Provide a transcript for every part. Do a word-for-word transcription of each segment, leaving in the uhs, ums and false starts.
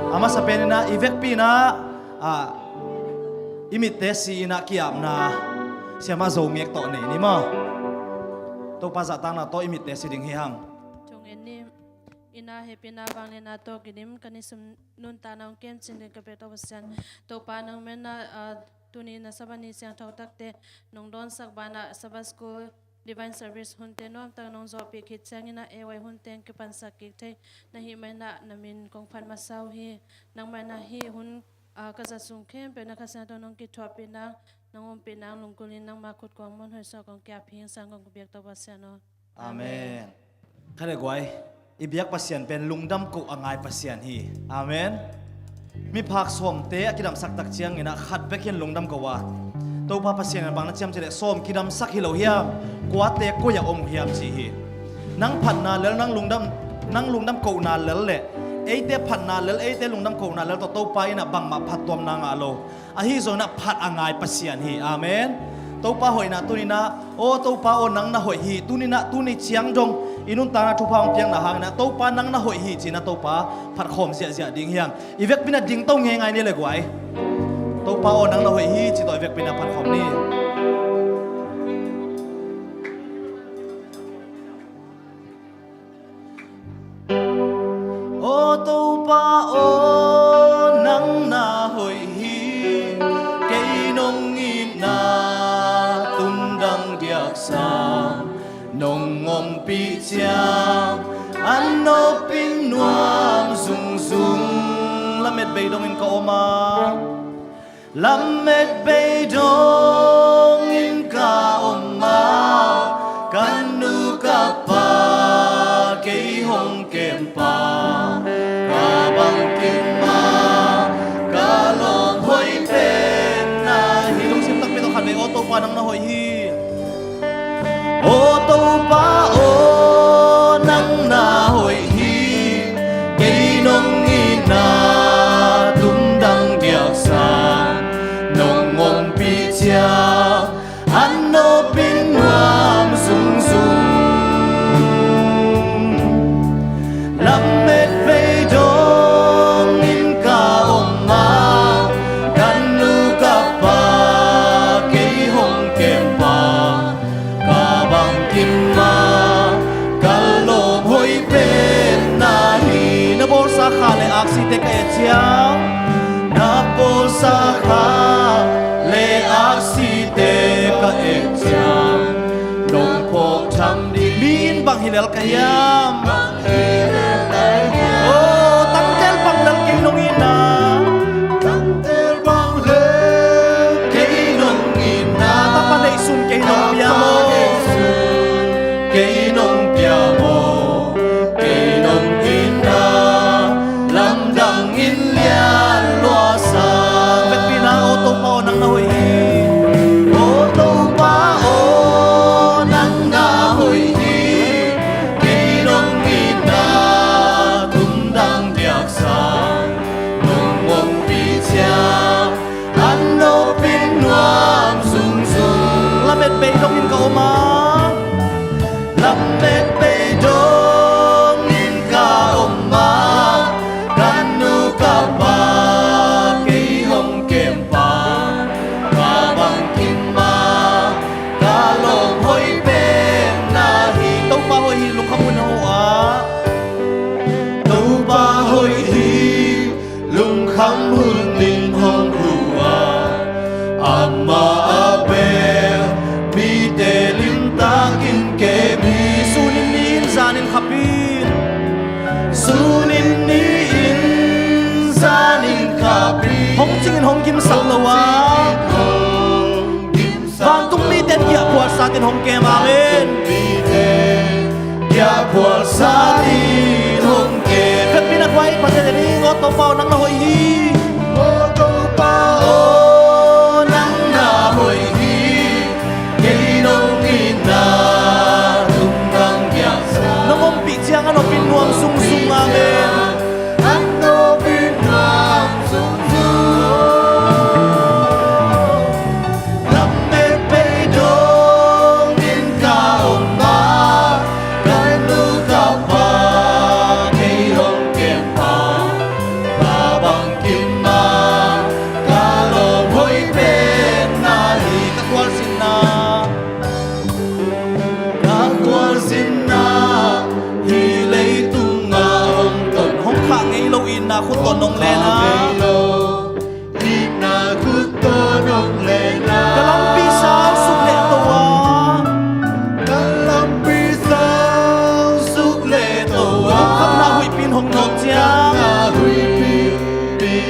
A masa pen in ah i vekpi in ah, ah, i mitte si in ah ki-apna Siamah Zo Ngek tawh nei ni maw? Topa zahtakna tawh i mitte si ding hi hang. Thungen ni. Inn ah hehpihna vangliatna tawh kidim, ka ni sum nuntakna hong kem cing dingin ka biak Topa Pasian. Topa nang mah in ah, ah, tuni na Sabbath ni siangtho takte nong dawnsak banah Sabbath School Divine Service hunte nuamtak nong zawhpih khit ciangin ah A Y hunte hong kipansak kik thei na hih manin ah na min kong phat masa uh hi. Nangmah in ah hih hun, ah, ka zat sung khempeuh na Kha Siangtho nong kithuahpih nang, nong ompih nang, lunggulhin nangma khut kong muanhuai sungah kong ki-ap hi. Hing sang kong biak Topa Pasian aw. Amen. Amen. Kha le guai, i biak Pasian pen lungdam koh a ngai Pasian hi. Amen. Miphak sawmte a kidamsak tak ciangin ah khat bek in lungdam koh a, Topa Pasian in bang na ci hiam cih leh, sawm kidamsak hi lo hiam, kuate koi-ah om uh hiam ci hi. Nang phatna lel, nang lungdam, nang lungdam kohna lel le eite phatna lel, eite lungdam kohna lel tawh Topa in ah bangmah phattuamna ngah lo. Ahi zongin ah phat a ngai Pasian hi. Amen. Topa hoihna tuni-in ah, aw Topa aw, nang na hoih hi. Tuni-in ah, tuni ciang dong i nuntakna thupha hong piakna hangin ah, Topa nang na hoih hi ci-in ah Topa phatkhawm ziahziah ding hi hang. I vekpi-in ah dingto ngeingai ni le guai. Topa aw, nang na hoih hi ci tawh i vekpi-in ah phatkhawm ni. Aw Topa aw, nang na hoih hi. Kei nong itna tumdang diaksa nong ompih ciang, an nopin nuam zungzung. Lamet bei dongin ka om a, lamet bei dongin ka om a, ka nu ka pa kei hong kempa, ka bangkim a ka lawm hoih pen na hi. Lungsim takpi tawh khat vei, aw Topa nang na hoih hi. Aw Topa aw, nang na hoih hi. Kei nong itna tumdang diaksa nong ompih ciang, an nopin nuam zungzung. Lamet bei dongin ka om a, ka nu ka pa kei hong kempa, ka bangkim a ka lawm hoih pen na hi. Na bawlsa kha le aksite ka et ciang, na bawlsa kha le aksite ka et ciang, nong phawk tham ding. Mi in bang hi lel ka hiam? Aw, tangtel bang lel kei nong itna. Tangtel bang lel kei nong itna. Tapa neihsun kei nong pia maw? Tapa neihsun kei nong pia maw? Kei nong itna lamdang in lian lua sa. Vekpi-in ah, aw Topa aw, nang na hoih hi. Aw Topa aw, nang na hoih hi. Kei nong itna tumdang diaksa nong ompih ciang, an nopin nuam zungzung. Lamet bei dongin ka om a, lamet bei dongin ka om a, ka nu ka pa kei hong kempa, ka bangkim a ka lawm hoih pen na hi. Topa hoih hi, lungkham hun hong huh a. Topa hoih hi, lungkham hun in hong huh a. Amah a bel mite limtakin kem hi. Sunin ni-in zanin khapin, sunin ni-in zanin khapin, hong cingin hong gimsak lo a, hong cingin hong gimsak lo a. Vantung mite in giahphual sa-in hong kem, amen. Vantung mite in giahphual sa-in hong kem. Vekpi-in ah guai, Pasian in, aw Topa aw, nang na hoih hi. Aw Topa aw, nang na hoih hi. Kei nong itna tumdang diaksa nong ompih ciang, an nopin nuam zungzung, amen. An nopin nuam zungzung. Lamet bei dongin ka om a, ka nu ka pa kei hong kempa, Itna khut tawh nong len a, itna khut tawh nong len a, ka lampi sang suk leh to a, ka lampi sang suk leh to a, nong khamna huihpi in hong nawk ciang,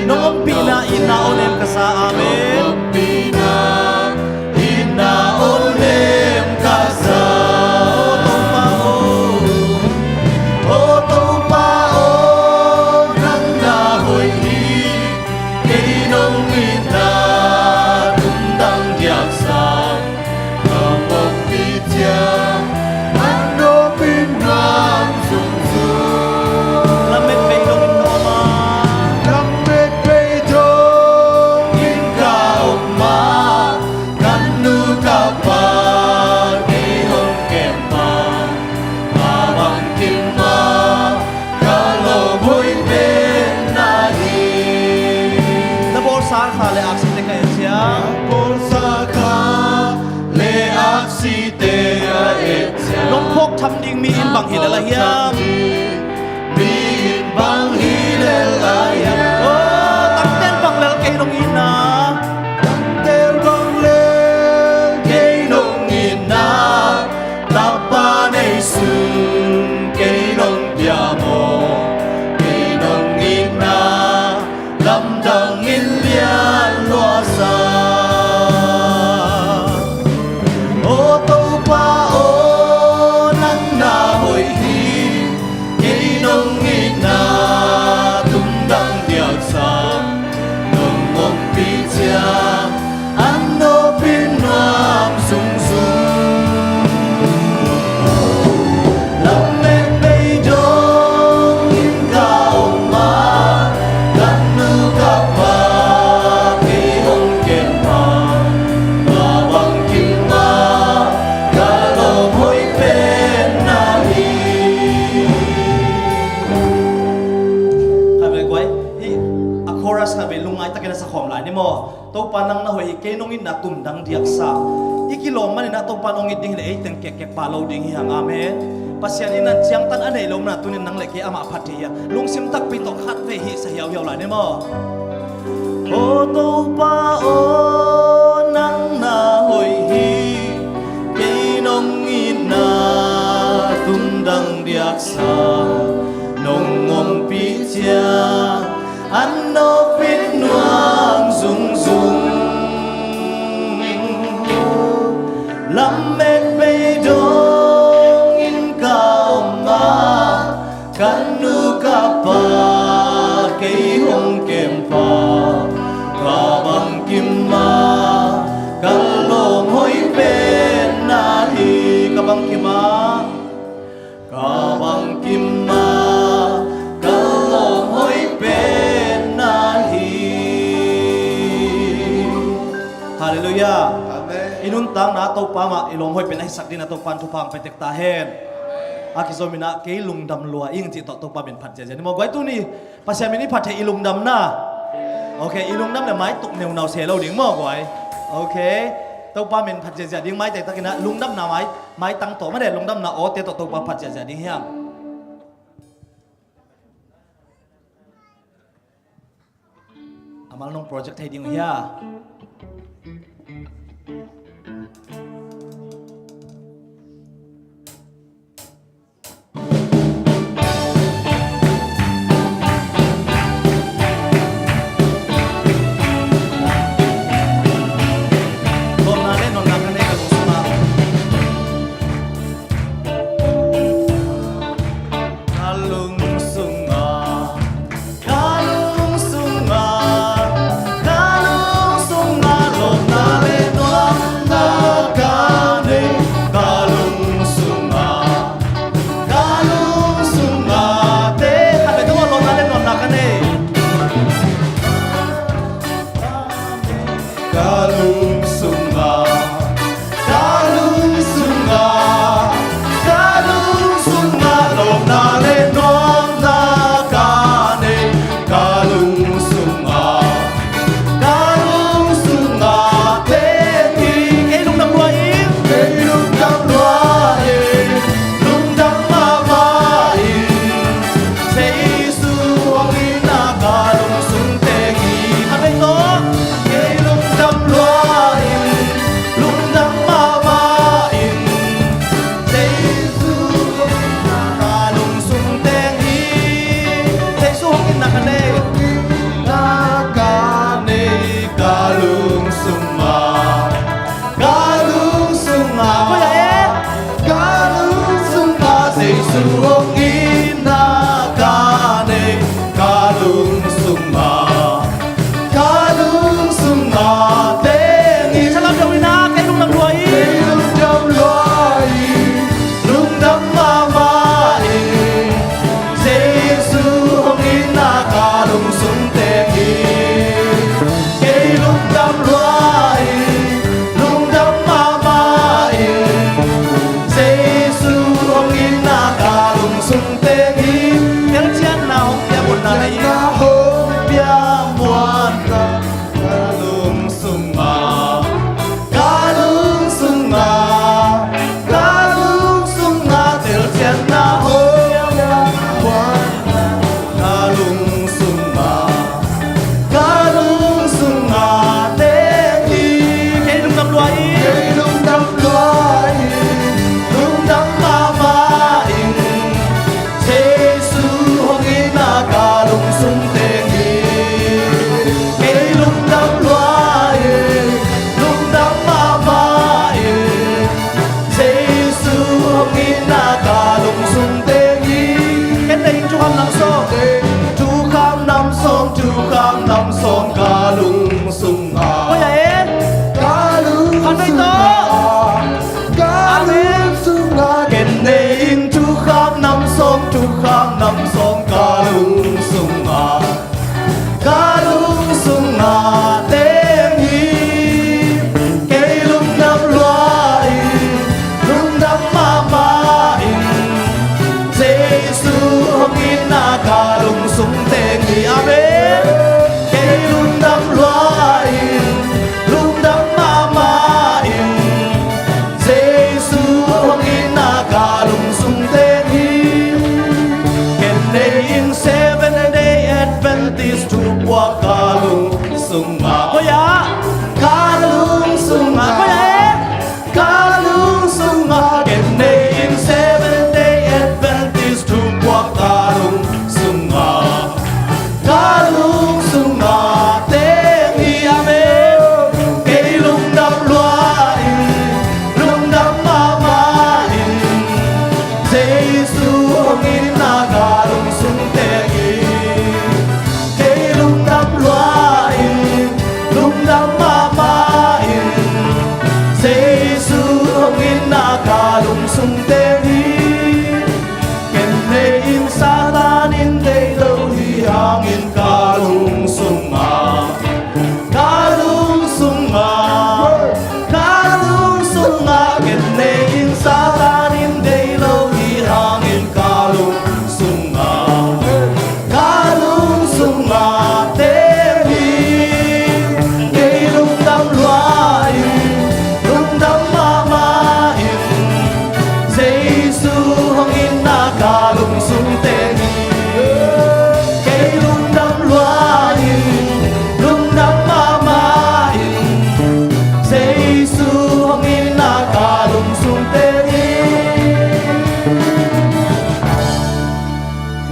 nong ompihna itna aw nem ka sa. Amen. Itna aw nem ka sa. Aw Topa aw, aw Topa aw, nang na hoih hi. Kei nong itna tumdang diaksa, nong ompih ciang, an nopin nuam zungzung. Lamet beidong in ka om a, lamet beidong in ka om a, ka nu ka pa kei hong kem a, ka bangkim a, ka lawm hoih pen na hi. Na bawlsa kha le aksite ka et ciang, na bawlsa kha le aksite ka et ciang, nong phawk tham ding mi in bang hi lel a hiam? Mi in bang hi lel a hiam? Oh, tangtel bang lel kei nong itna, tangtel bang lel kei nong itna, tapa nei sung kei nong diam aw, kei nong itna lamdang in lian lua sa. Aw Topa aw, nang na hoih hi. Kei nong itna tumdang diaksa, nong ompih ciang, an nopin nuam zungzung. Lamet beidong in ka om a, ka nu ka pa kei hong kem a, ka bangkim a, ka lawm hoih pen na hi. Khatvei guai, hih a chorus khatvei lungngai takin a sa khawm lai ni maw. Topa nang na hoih hi, kei nong itna tumdang diaksa. I kilawm manin ah Topa nong it ding hileh ei teng kekkek pha lo ding hi hang. Amen. Pasian in an ciangtan a neih loh manin ah tunin nang le kei amah phat thei hi a, lungsim takpi tawh khatvei hih sa hiauhiau lai ni maw. Aw Topa aw, nang na hoih hi. Kei nong itna tumdang diaksa, nong ompih ciang, an nopin nuam zungzung. Lamet beidong in ka om a, ka nu ka pa kei hong kem a, ka bangkim a, ka lawm hoih pen na hi. Ka bangkim a, ka bangkim a, ka lawm hoih pen na hi. Halleluiah. Amen. I nuntakna ah Topa mah i lawm hoih pen a hisak dingin ah Topa in thupha hong pia tek ta hen. A kizom in ah kei lungdam lua ing cih tawh Topa min phat ziahziah ni maw guai. Tuni Pasian min i phat theih i lungdamna. Ok, i lungdam le maituk neunau se lo ding maw guai. Ok. Topa min phat ziahziah ding, maite takin ah lungdamna mai, maitang tawh mah le lungdamna awte tawh Topa phat ziahziah ding hiam? A mal nong project thei ding uh hia? Ka lung sungah, ka lung sungah, ka lung sungah. Thukham nam sawm ka lung sungah. Koi ah e? Ka lung sungah. Ka lung sungah. Ken nei ing thukham nam sawm, thukham nam sawm ka lung sungah. Ka lung sungah teng hi. Kei lungdam lua ing, lungdam mahmah ing. Jesu hong itna ka lungsung teng hi. Amen. Kei lungdam lua ing, lungdam mahmah ing. Jesu hong itna ka lungsung teng hi. Ken nei ing Seventh Day Adventist thupuak ka lungsungah. Koi ah? Ka lungsungah. Koi ah e? Ka lungsungah. Ken nei ing Seventh Day Adventist thupuak ka lungsungah. Ka lungsungah teng hi. Amen. Kei lungdam lua ing, lungdam mahmah ing. Jesu hong itna ka lungsung teng hi. Kei lungdam lua ing, lungdam mahmah ing. Jesu hong itna ka lungsung teng hi. Ken nei ing Satan in deih lo hi hangin ka lungsungah. Ka lungsungah, ka lungsungah. Ken nei ing Satan in deih lo hi hangin ka lungsungah. Ka lungsungah teng hi. Kei lungdam lua ing, lungdam mahmah ing. Jesu hong itna ka lungsung teng hi. Kei lungdam lua ing, lungdam mahmah ing. Jesu hong itna ka lungsung teng hi.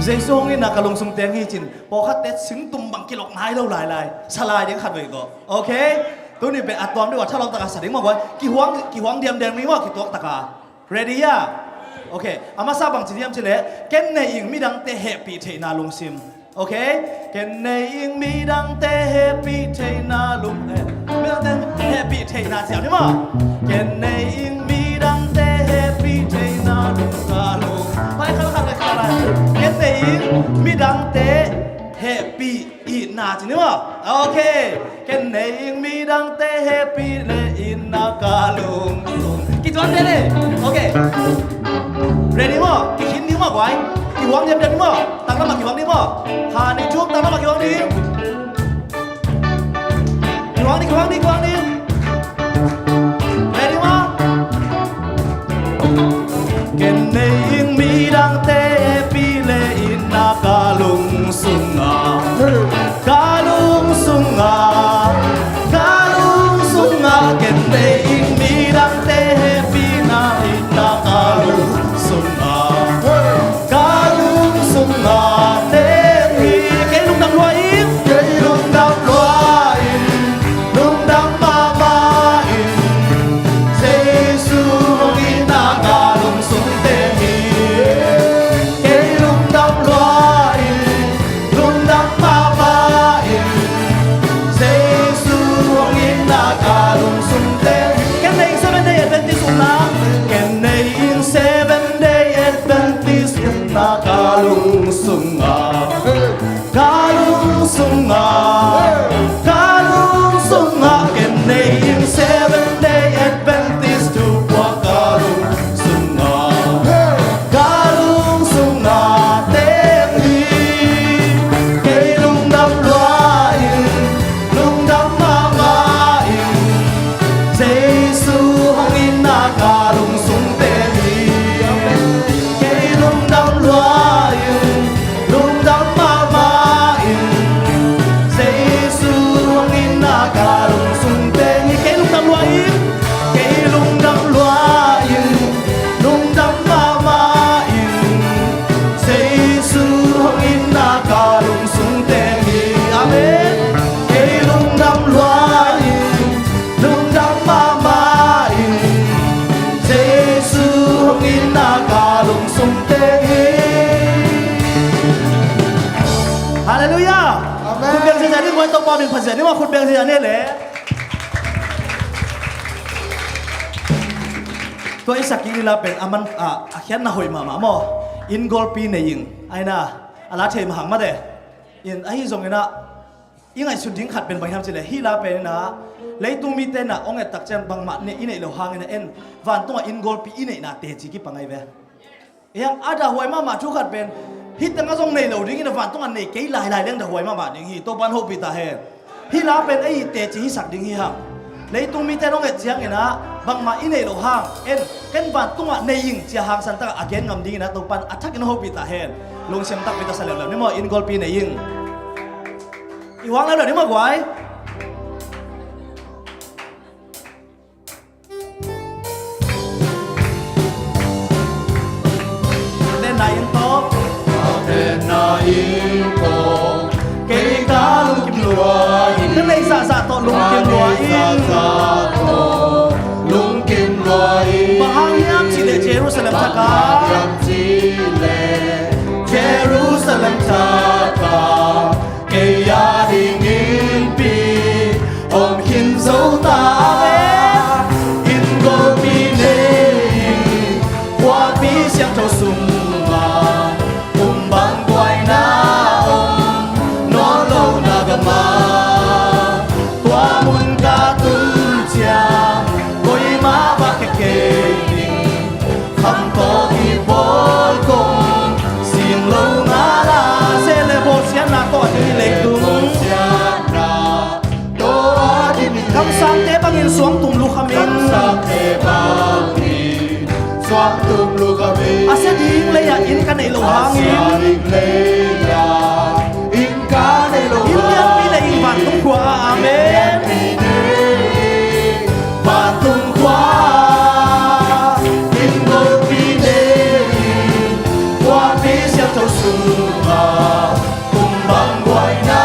Jesu hong itna ka lungsung teng hi cin, pawlkhatte singtum bang kilok nai lo lailai. Sa lai ding khat vei ko. Okay? Tuni pen a tuam deuh a thalawm taka sa ding mah guai. Kihuang, kihuang diamdiam ni maw, kituak taka. Ready a? Okay. A masa bang ci diam cileh, ken nei ing midangte hehpih theihna lungsim. Okay? Ken nei ing midangte hehpih theihna lung, eh, midangte hehpih theihna ciam ni maw. Ken nei ing midangte hehpih theihna lung ka lung. Pai khat khat le khat lai. Ken nei ing midangte hehpih itna ci ni maw. Okay. Ken nei ing midangte hehpih le itna ka lungsung. Kituak te le. Okay. Ready maw? Kikhin ni maw guai. Kihuang diamdiam ni maw. Taklam ah kihuang ni maw. Khat, nih, thum, taklam ah kihuang ni. Kihuang ni, kihuang ni, kihuang ni. Ready maw? Ken nei ing midangte hehpih le itna ka lungsungah. Ka lungsungah, ka lungsungah. Ken nei ing midangte hehpihna itna ka lungsungah. Ka lungsungah teng hi. Kei lungdam lua ing, kei lungdam lua ing, lungdam mahmah ing. Jesu hong itna ka lungsung teng hi. Min phasia ni mah, khut beng zia ni le. Tua i sak i la pen a man, a, a khiatna hoih mahmah maw. Inn golpi nei ing. Aina, a la thei mahang mate. In ahi zongin ah, i ngaihsut ding khat pen bang hiam cih leh, hih la pen in ah, leitung mite in ah hong et tak ciang bangmah nei, i neih loh hangin ah en, vantungah inn golpi i neihna teci kipang ahi ve. Hiang a dahhuai mahmah thu khat pen, hih tengah zong nei lo dingin ah vantungah nei kei lailai leng dahhuai mahmah ding hi, Topa'n hopih ta hen. Hih la pen ei teci hisak ding hi hang. Leitung mite in hong et ciangin ah, bangmah i neih loh hang, en, ken vantungah nei ing ci-a hangsan takah a gen ngam dingin ah Topa'n a thakin hopih ta hen. Lungsim takpi tawh sa leuleu ni maw, inn golpi nei ing. I huang leuleu ni maw guai. Tenna inn tawh. Tenna inn tawh. Kei ka lungkim lua in. Ka neih zahzah tawh lungkim lua in. Ka neih zahzah tawh lungkim lua in. Bang hang hiam cih leh Jerusalem thak ah. Bang hang hiam cih leh Jerusalem thak ah. Kei a ding innpi om khin zo ta. Amen. Inn golpi nei, khuapi siangtho sungah, kum bang buaina om nawn lo na gam ah. Tua mun ka tun ciang, koimah va khia kei ning. Kham tawh kibawl kong sing lo ngal a. Seh le bawlsiatna tawh a dim hi leitung. Bawlsiatna tawh a dim hi leitung. Kamsangte bangin suangtum lukham in. Kamsangte bangin suangtum lukham in. A sia ding lei-ah inn ka neih loh hangin. A sia ding lei-ah inn ka neih loh hangin. Inn lianpi nei ing vantung khua ah. Amen. Inn lianpi nei ing vantung khua ah. Vantung khua, inn golpi nei, khuapi siangtho sungah, kum bang buaina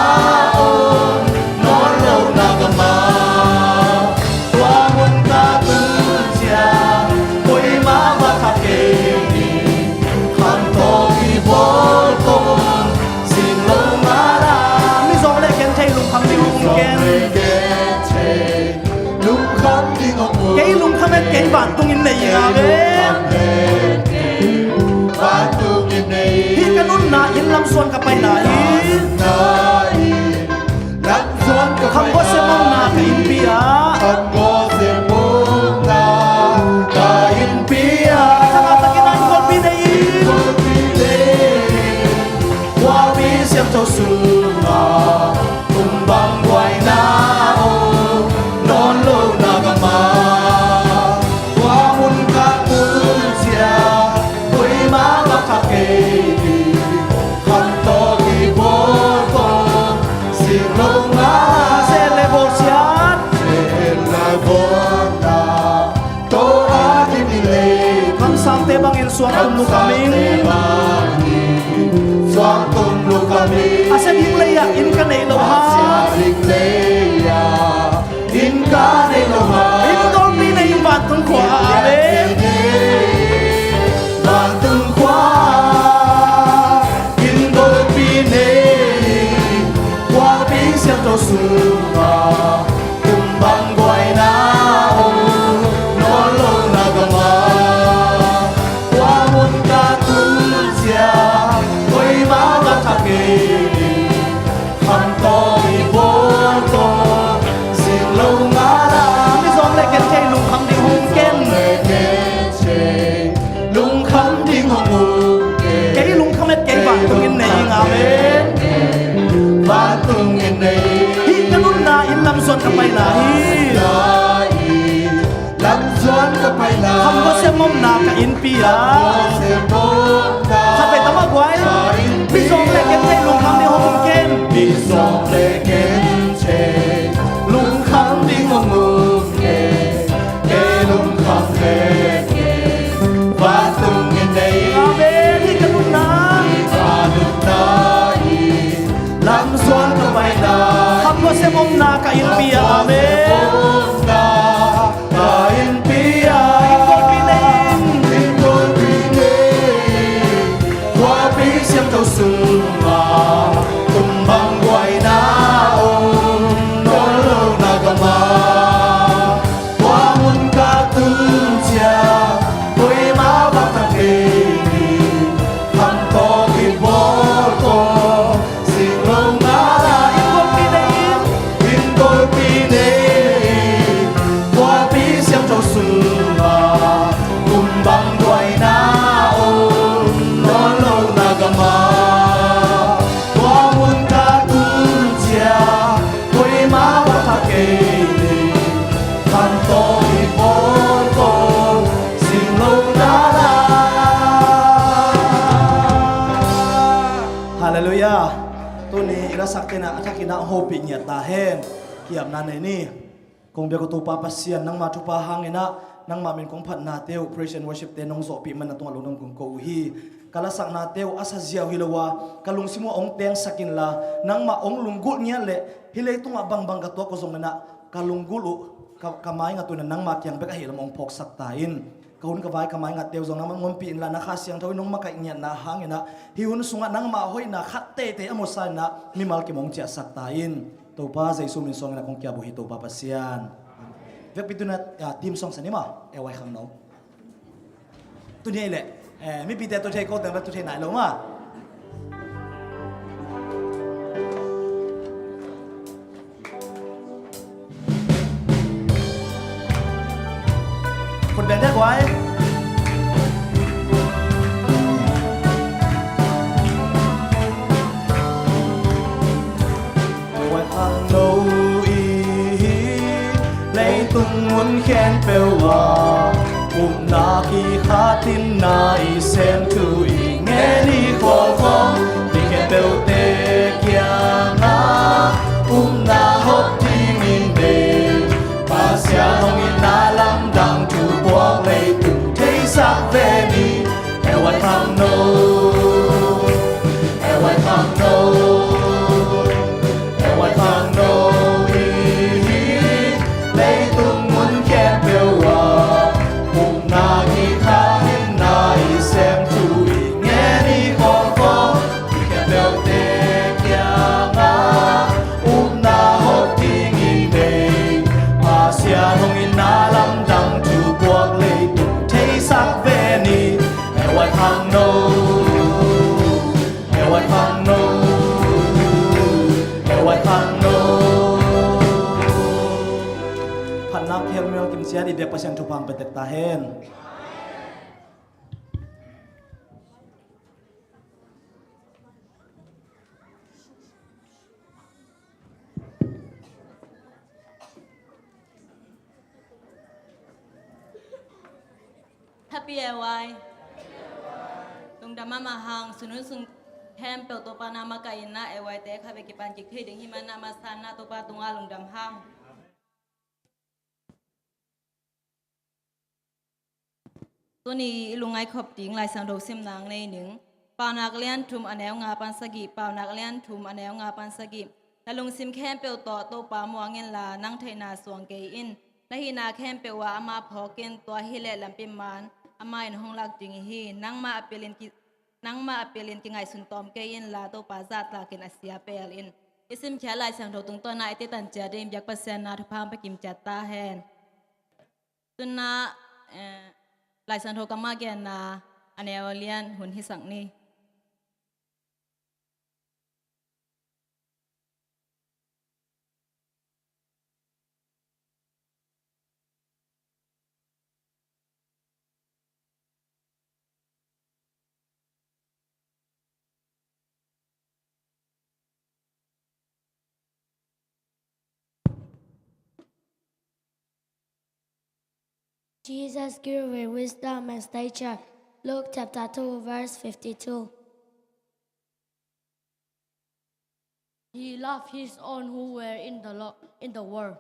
om nawn lo na gam ah. Tua mun ka tun ciang, koimah va khia kei ning. Kham tawh kibawl kong sing lo ngal a. Mizawng le ken thei lungkham ding hong ken. Lungkham ding hong ken. Kei lungkham et kei vantung inn nei ing a ve. Vantung inn nei. Hih ka nunna inn lam suan ka paina hi. Lam suan ka paina hi. Kham bawlsiat omna ka innpi ah. Kham bawlsiat omna ka innpi ah. Thangah takin a inn golpi nei ing. Inn golpi nei ing. Khuapi siangtho sungah, kum bang buaina om nawn lo na gam ah. Tua mun ka tun ciang, koimah va khia kei ning. Kham tawh kibawl kong sing lo ngal a. Seh le bawlsiat, seh le bawlna tawh a dim hi leitung. Kamsangte bangin suangtum lukham in. Kamsangte bangin suangtum lukham in. A sia ding lei-ah inn ka neih loh hang. A sia ding lei-ah inn ka neih loh hang. Inn golpi nei ing vantung khua ah. Amen. Vantung khua, inn golpi nei ing, khuapi siangtho sungah, kum bang buaina om nawn lo na gam ah. Tua mun ka tun ciang, koimah va khia kei ning. Kham tawh kibawl kong sing lo ngal a. Mizawng le ken thei lungkham ding hong ken. Mizawng le ken thei lungkham ding hong ken. Kei lungkham et kei vantung inn nei ing a ve. Vantung inn nei. Hih ka nunna inn lam suan ka paina hi. Lam suan ka paina. Kham bawlsiat omna ka innpi ah. Kham bawlsiat omna. Khat vei ta mah guai. Ka innpi ah. Mizawng le ken thei lungkham ding hong ken. Mizawng le ken thei lungkham ding hong ken. Kei lungkham le ken vantung inn nei. Amen. Hih ka nunna. Hih ka nunna hi. Lam suan ka paina. Kham bawlsiat omna ka innpi ah. Amen. Ka innpi ah. Inn golpi nei ing. Inn golpi nei ing. Khuapi siangtho sungah, kum bang buaina om Sakte na a thakin ah hopih ngiat ta hen. Kiamna nei ni. Kong biak uh Topa Pasian, nangma thupha hangin ah nangma min kong phatnate uh praise and worship te nong zawhpih man na tungah lungdam kong ko uh hi. Ka lasaknate uh a saziau hi lo a, ka lungsim uh a hong tengsak inla, nangmah hong lunggulh ngiat leh hih leitungah bangbang ka tuak uh zongin ah ka lunggulh uh, ka, ka maingat uh in ah nangma kiang bek ahih lam hong phawksak ta in. Ka hun ka vai ka maingatte uh zong nangmah hong ompih inla, na Kha Siangtho in hong makaih ngiatna hangin ah hih hun sungah nangmah hoihna khat teitei a musa in ah mimal kim hong ciahsak ta in. Topa Jesu min suangin ah kong kiap uh hi Topa Pasian. Vekpi tuna, ah, team song sa ni maw, e wai khangno. Tuni leh, eh, mipite tu thei ko teng tu thei nai lo maw. Khut beng dek wai. Wai khangno i hi, leitung mun khempeuh ah upna hi khatin na i sem thu i ngen i kholkhol, mi khempeuhte kiangah upna hop dingin bei. Pasian hong itna lamdang thupuak leitung theisak ve ni. E wai khangno, e wai khangno, e wai khangno i hi. Leitung mun khempeuh ah upna hi khatin na i sem thu i ngen i kholkhol, mi khempeuhte kiangah upna hop dingin bei. Pasian hong itna lamdang thupuak leitung theisak ve ni. E wai khangno, e wai khangno, e wai khangno. Phatna khel mial kim ciat i biak Pasian thupha hong pia tek ta hen. Happy e wai. Lungdam mahmah hang, sun hun sung khempeuh Topa na makaihna e waite kha ve kipan kik thei ding hi man na masa na Topa tungah lungdam hang. Tuni i lungngaih khop ding Lai Siangtho simna nei ning. Paunak lian thum a neu nga pan sagih, Paunak lian thum a neu nga pan sagih. Na lungsim khempeuh tawh Topa muang inla, nang theihna suang kei in. Na hihna khempeuh ah amah phawk in, tua hileh lampi man amah in hong lak ding hi. Nangmah a pilin ki, nangmah a pilin kingaihsun tawm kei inla, Topa zahtlakin a sia pel in. I simkhiat Lai Siangtho tungtawn ah i tetan ciat ding biak Pasian na thupha hong pia kim ciat ta hen. Tuna, eh, Lai Siangtho kammal genna a neu lian hun hisak ni. Jesus grew in wisdom and stature. Luke chapter two, verse fifty-two. He loved his own who were in the lo-, in the world.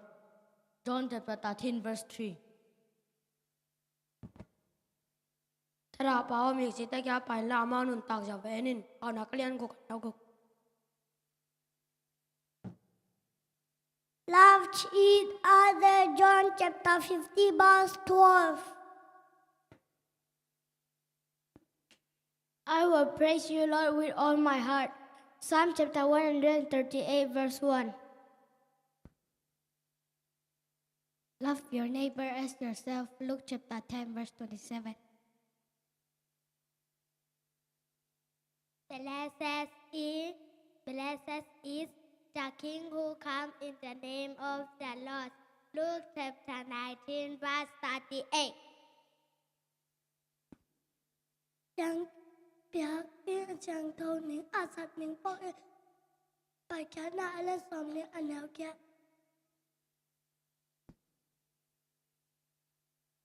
John chapter thirteen, verse three. Thadahpa aw, mi site kia pain la amau nuntak zia ve nin. Paunak lian guk a neu guk. Love each other, John chapter fifty, verse twelve. I will praise you, Lord, with all my heart. Psalm chapter one hundred thirty-eight, verse one. Love your neighbor as yourself. Luke chapter ten, verse twenty-seven. Blessed is, blessed is the king who comes in the name of the Lord. Luke chapter nineteen, verse thirty-eight. Ciang piak in a ciangtho ning a sat ning pawh in Paikhiatna a lian sawm ning a neu giat.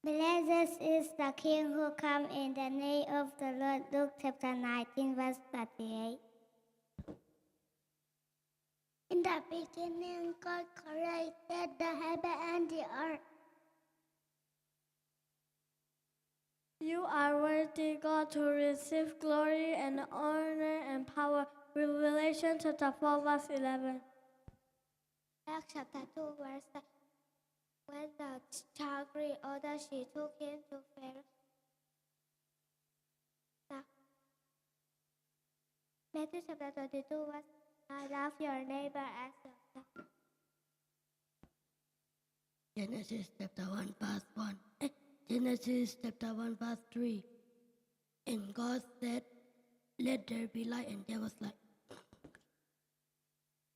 Blessed is the king who comes in the name of the Lord. Luke chapter nineteen, verse thirty-eight. In the beginning, God created the heaven and the earth. You are worthy, God, to receive glory and honor and power. Revelation chapter four, verse eleven. Acts chapter two, verse ten. When the child grew older, she took him to Pharaoh. Matthew chapter twenty-two, verse nine. Love your neighbor as yourself. Genesis chapter one, verse one. Eh, Genesis chapter one, verse three. And God said, "Let there be light," and there was light.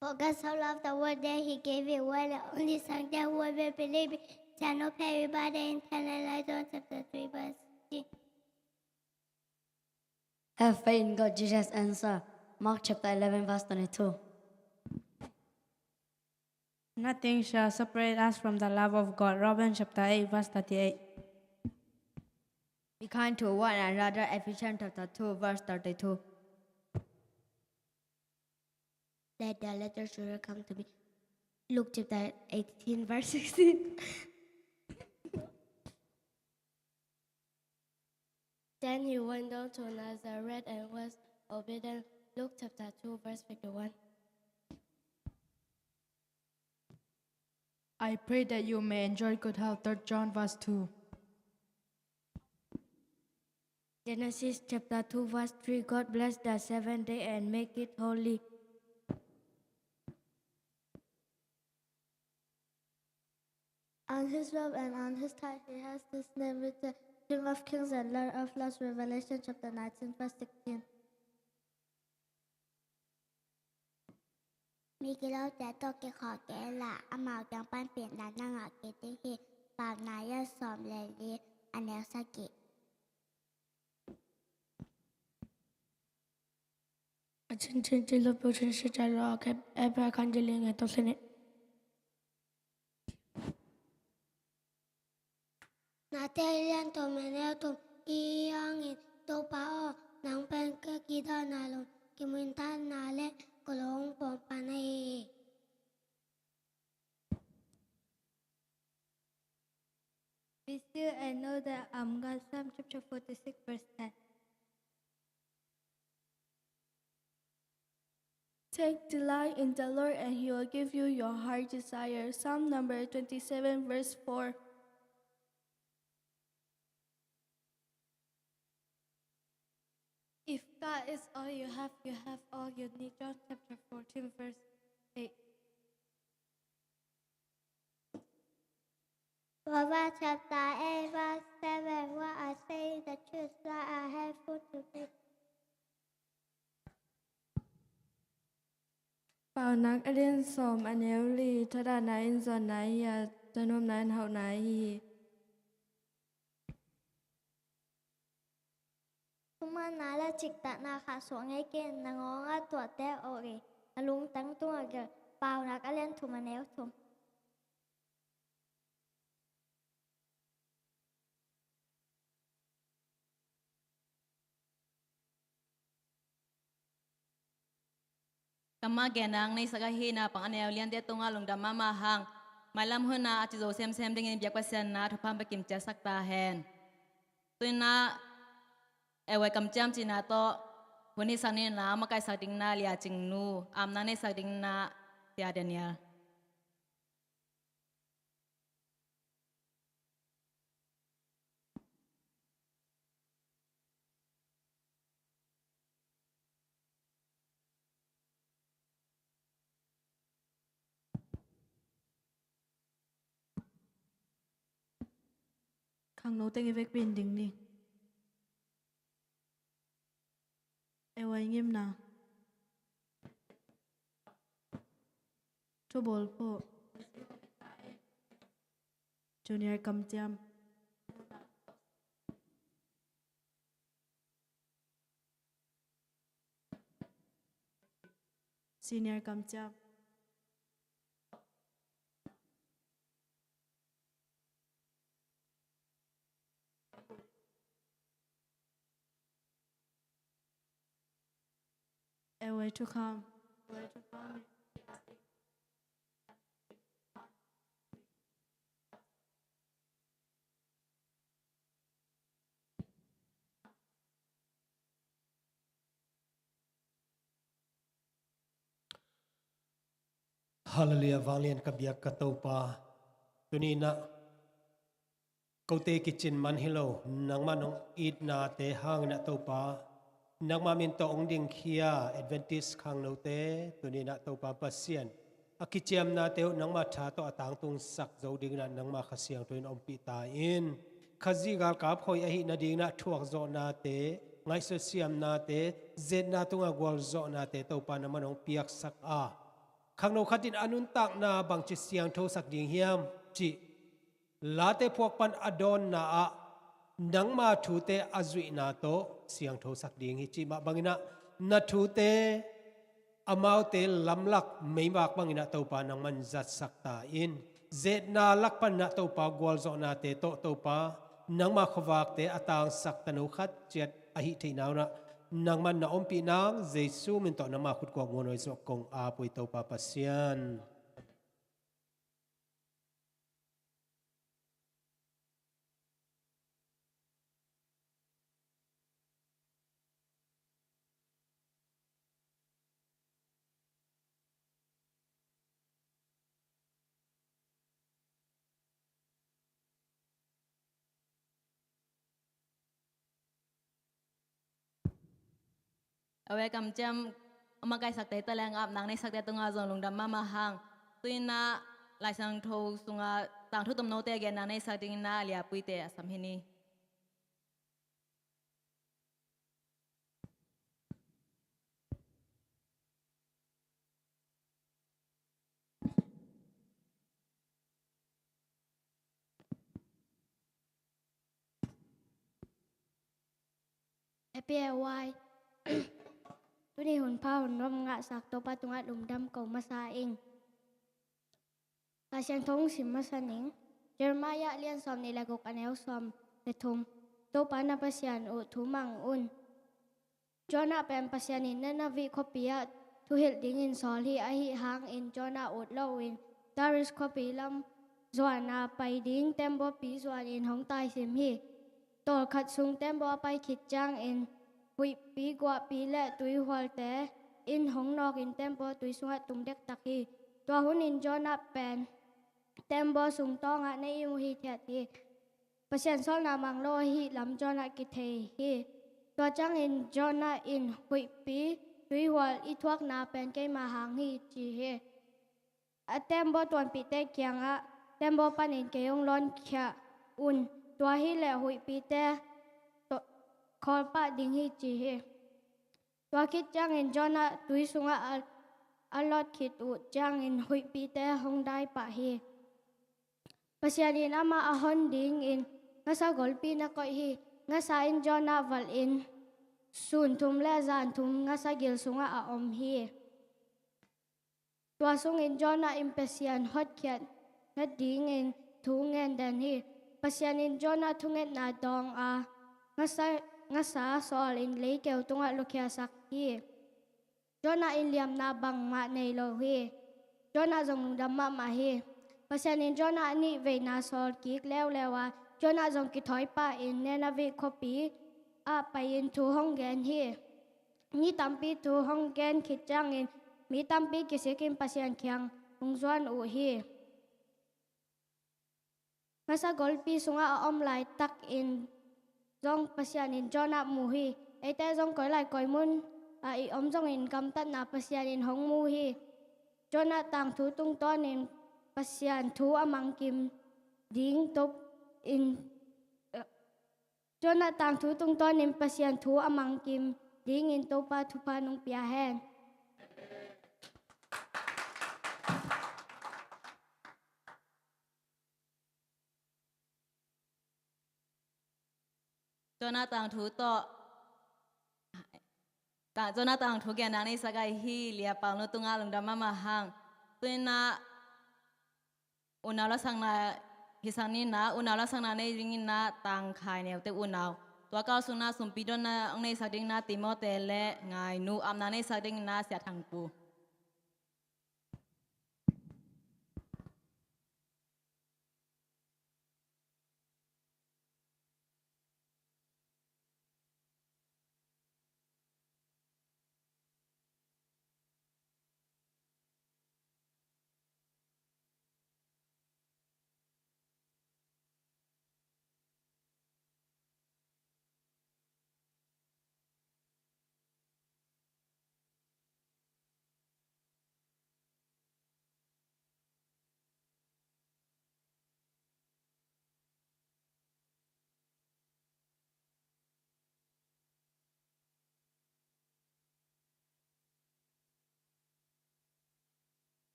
For God so loved the world that he gave his one and only Son, that whoever believes shall not perish but have eternal life. John chapter three, verse sixteen. Have faith in God, Jesus answered. Mark chapter eleven, verse twenty-two. Nothing shall separate us from the love of God. Romans chapter eight, verse thirty-eight. Be kind to one another. Ephesians chapter two, verse thirty-two. Let the little children come to me. Luke chapter eighteen, verse sixteen. Then he went down to Nazareth and was obedient. Luke chapter two, verse fifty-one. I pray that you may enjoy good health. Third John, verse two. Genesis chapter two, verse three. God blessed the seventh day and make it holy. On his robe and on his thigh he has this name written, King of Kings and Lord of Lords. Revelation chapter nineteen, verse sixteen. Mi kilote tawh kikhawh kei inla, amau kiang pan pen la, nangah kei ding hi. Paunak a lian sawm le li, a neu sagih. A cincin ci lo peuh cin si ca lo a kep e pia kan di ling e to sini. Nate lian thum a neu thum. Ih hangin Topa aw, nang pen ka kidawna lum, kiminthana le ka lung pawngpana hi. Be still and know that I am God. Psalm chapter forty-six, verse ten. Take delight in the Lord, and he will give you your heart desire. Psalm number twenty-seven, verse four. If God is all you have, you have all you need. John chapter fourteen, verse eight. Proverbs chapter eight, verse seven. What I say the truth, that I have food to eat. Paunak a lian sawm, a neu li. Thahatna in zawnna hi a, thanuamna in hauhna hi. Thumanna le ciktakna khahsuah ngei kei in, na ngawngah tuahte awk in, na lungtang tungah gelh. Paunak a lian thum, a neu thum. Kammal genna hong neisak ahih napi-in, a neu liante tungah lungdam mahmah hang. Mailam hun a a ci zo semsem dingin biak Pasian in thupha hong pia kim ciatsak ta hen. Tuni-in a, ei, kamciam cihna tawh hun hihsak ni in a, makaihsak dingin a Lia Cing Nu, amna neisak dingin a Sia Daniel. Khangno teng i vekpi-in ding ni. Ei, ei ngimna. Thubawlphuh. Junior kamciam. Senior kamciam. Ei, ei thukham. Hallelujah, vanglian ka biak ka Topa. Tuni-in ah kote kicin man hi lo, nangmah nong itnate hangin ah Topa, nangmah min tawh hong dingkhia Adventist khangnote tuni-in ah Topa Pasian, a kiciamnate uh nangmah tha tawh a tangtungsak zo dingin ah nangmah Kha Siangtho in ompih ta in. Khazih galkap hoih ahih nadingin ah thuakzawhnate, ngaihsut siamnate, ze-etna tungah gualzawhnate Topa nangmah nong piaksak a, khangno khat in a nuntakna bangci siangthosak ding hiam cih late phuak pan a dawnna ah nangma thute a zuihna tawh siangthosak ding hi cih mah bangin ah na thute amaute lamlak meivak bangin ah Topa nangman zatsak ta in. Ze-etna lak panin ah Topa gualzawhnate tawh Topa nangma khuavakte a tangsak tano khat ciat ahih theih na'ng un ah nangman na ompih na'ng Jesu min tawh nangma khutkuak muanhuai zawh kong ap uh hi Topa Pasian. A welcome ciam a makaihsakte tawh leh apna neihsakte tungah zong lungdam mahmah hang. Tu-in ah Lai Siangtho sungah tangthu tomnote a genna neihsak dingin ah Lia Puite a sam hi ni. Happy A Y. Tuni hun pha hun nuam ngahsak Topa tungah lungdam ko masa ing. Lai Siangtho hong sim masa ning. Jeremiah lian sawm nih le guk a neu sawm le thum. Topa na Pasian uh thu mang un. Jonah pen Pasian in Nineveh khuapi ah thuhilh dingin sawl hi, ahi hangin Jonah ut lo in Tarshish khuapi lam zuan a pai ding tembaw pi zuan in hong taisim hi. Tawlkhat sung tembaw a pai khit ciangin huihpi, guahpi le tuihualte in hong nawkin tembaw tui sungah tum dektak hi. Tua hunin Jonah pen tembaw sung tawngah na im uh hithiat hi. Pasian sawlna mang lo ahih lam Jonah kithei hi. Tua ciangin Jonah in huihpi, tuihual i thuakna pen keima hang hi ci hi. A tembaw tuanpihte kiangah tembaw panin kei hong lawnkhia un, tua hileh huihpite to-, khawlpah ding hi ci hi. Tua khit ciangin Jonah tui sungah a, a lawt khit uh ciangin huihpite hong daipah hi. Pasian in amah a hon dingin ngasa golpi na koih hi. Ngasa in Jonah valhin sun thum le zan thum ngasa gil sungah a om hi. Tua sungin Jonah in Pasian hotkhiat nadingin thu ngen den hi. Pasian in Jonah thungetna dawng a, ngasa, ngasa sawlin leikeu tungah lukhiasak hi. Jonah in liamna bangmah nei lo hi. Jonah zong lungdam mahmah hi. Pasian in Jonah a nih veina sawl kik leuleu a, Jonah zong kithawi pahin Nineveh khuapi ah pai-in thu hong gen hi. Ni tampi thu hong gen khit ciangin mi tampi kisikin Pasian kiang hong zuan uh hi. Ngasa golpi sungah a om laitakin zong Pasian in Jonah mu hi. Eite zong koi lai koi mun ah i om zongin gamtatna Pasian in hong mu hi. Jonah tangthu tungtawnin Pasian thu a mangkim ding Topa in, Jonah tangthu tungtawnin Pasian thu a mangkim dingin Topa thupha nong pia hen. Jonah tangthu tawh, ta-, Jonah tangthu genna neihsak a hi Lia Pau Nu tungah lungdam mahmah hang. Tu-in ah unau lasakna hisak ni in ah, unau lasakna nei dingin ah Tang Khai Neu Tek unau. Tua kal sungin ah sumpi dotna hong neihsak dingin ah Timote le Ngai Nu, apna neihsak dingin ah Sia Thang Pu.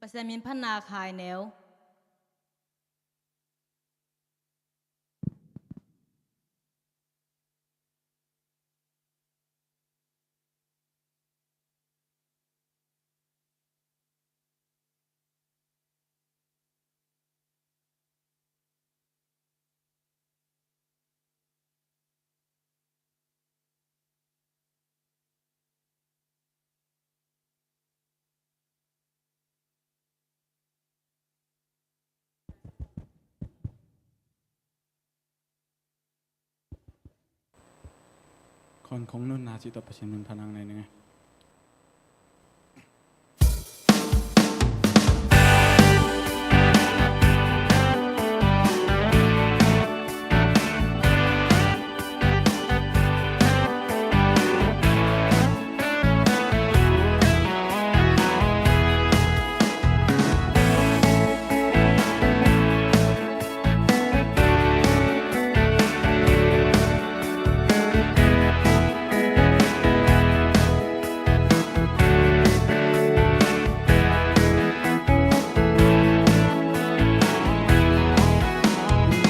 Pasian min phatna khaineu. Khawnkhong nunna cih tawh Pasian min phatna nei ning e.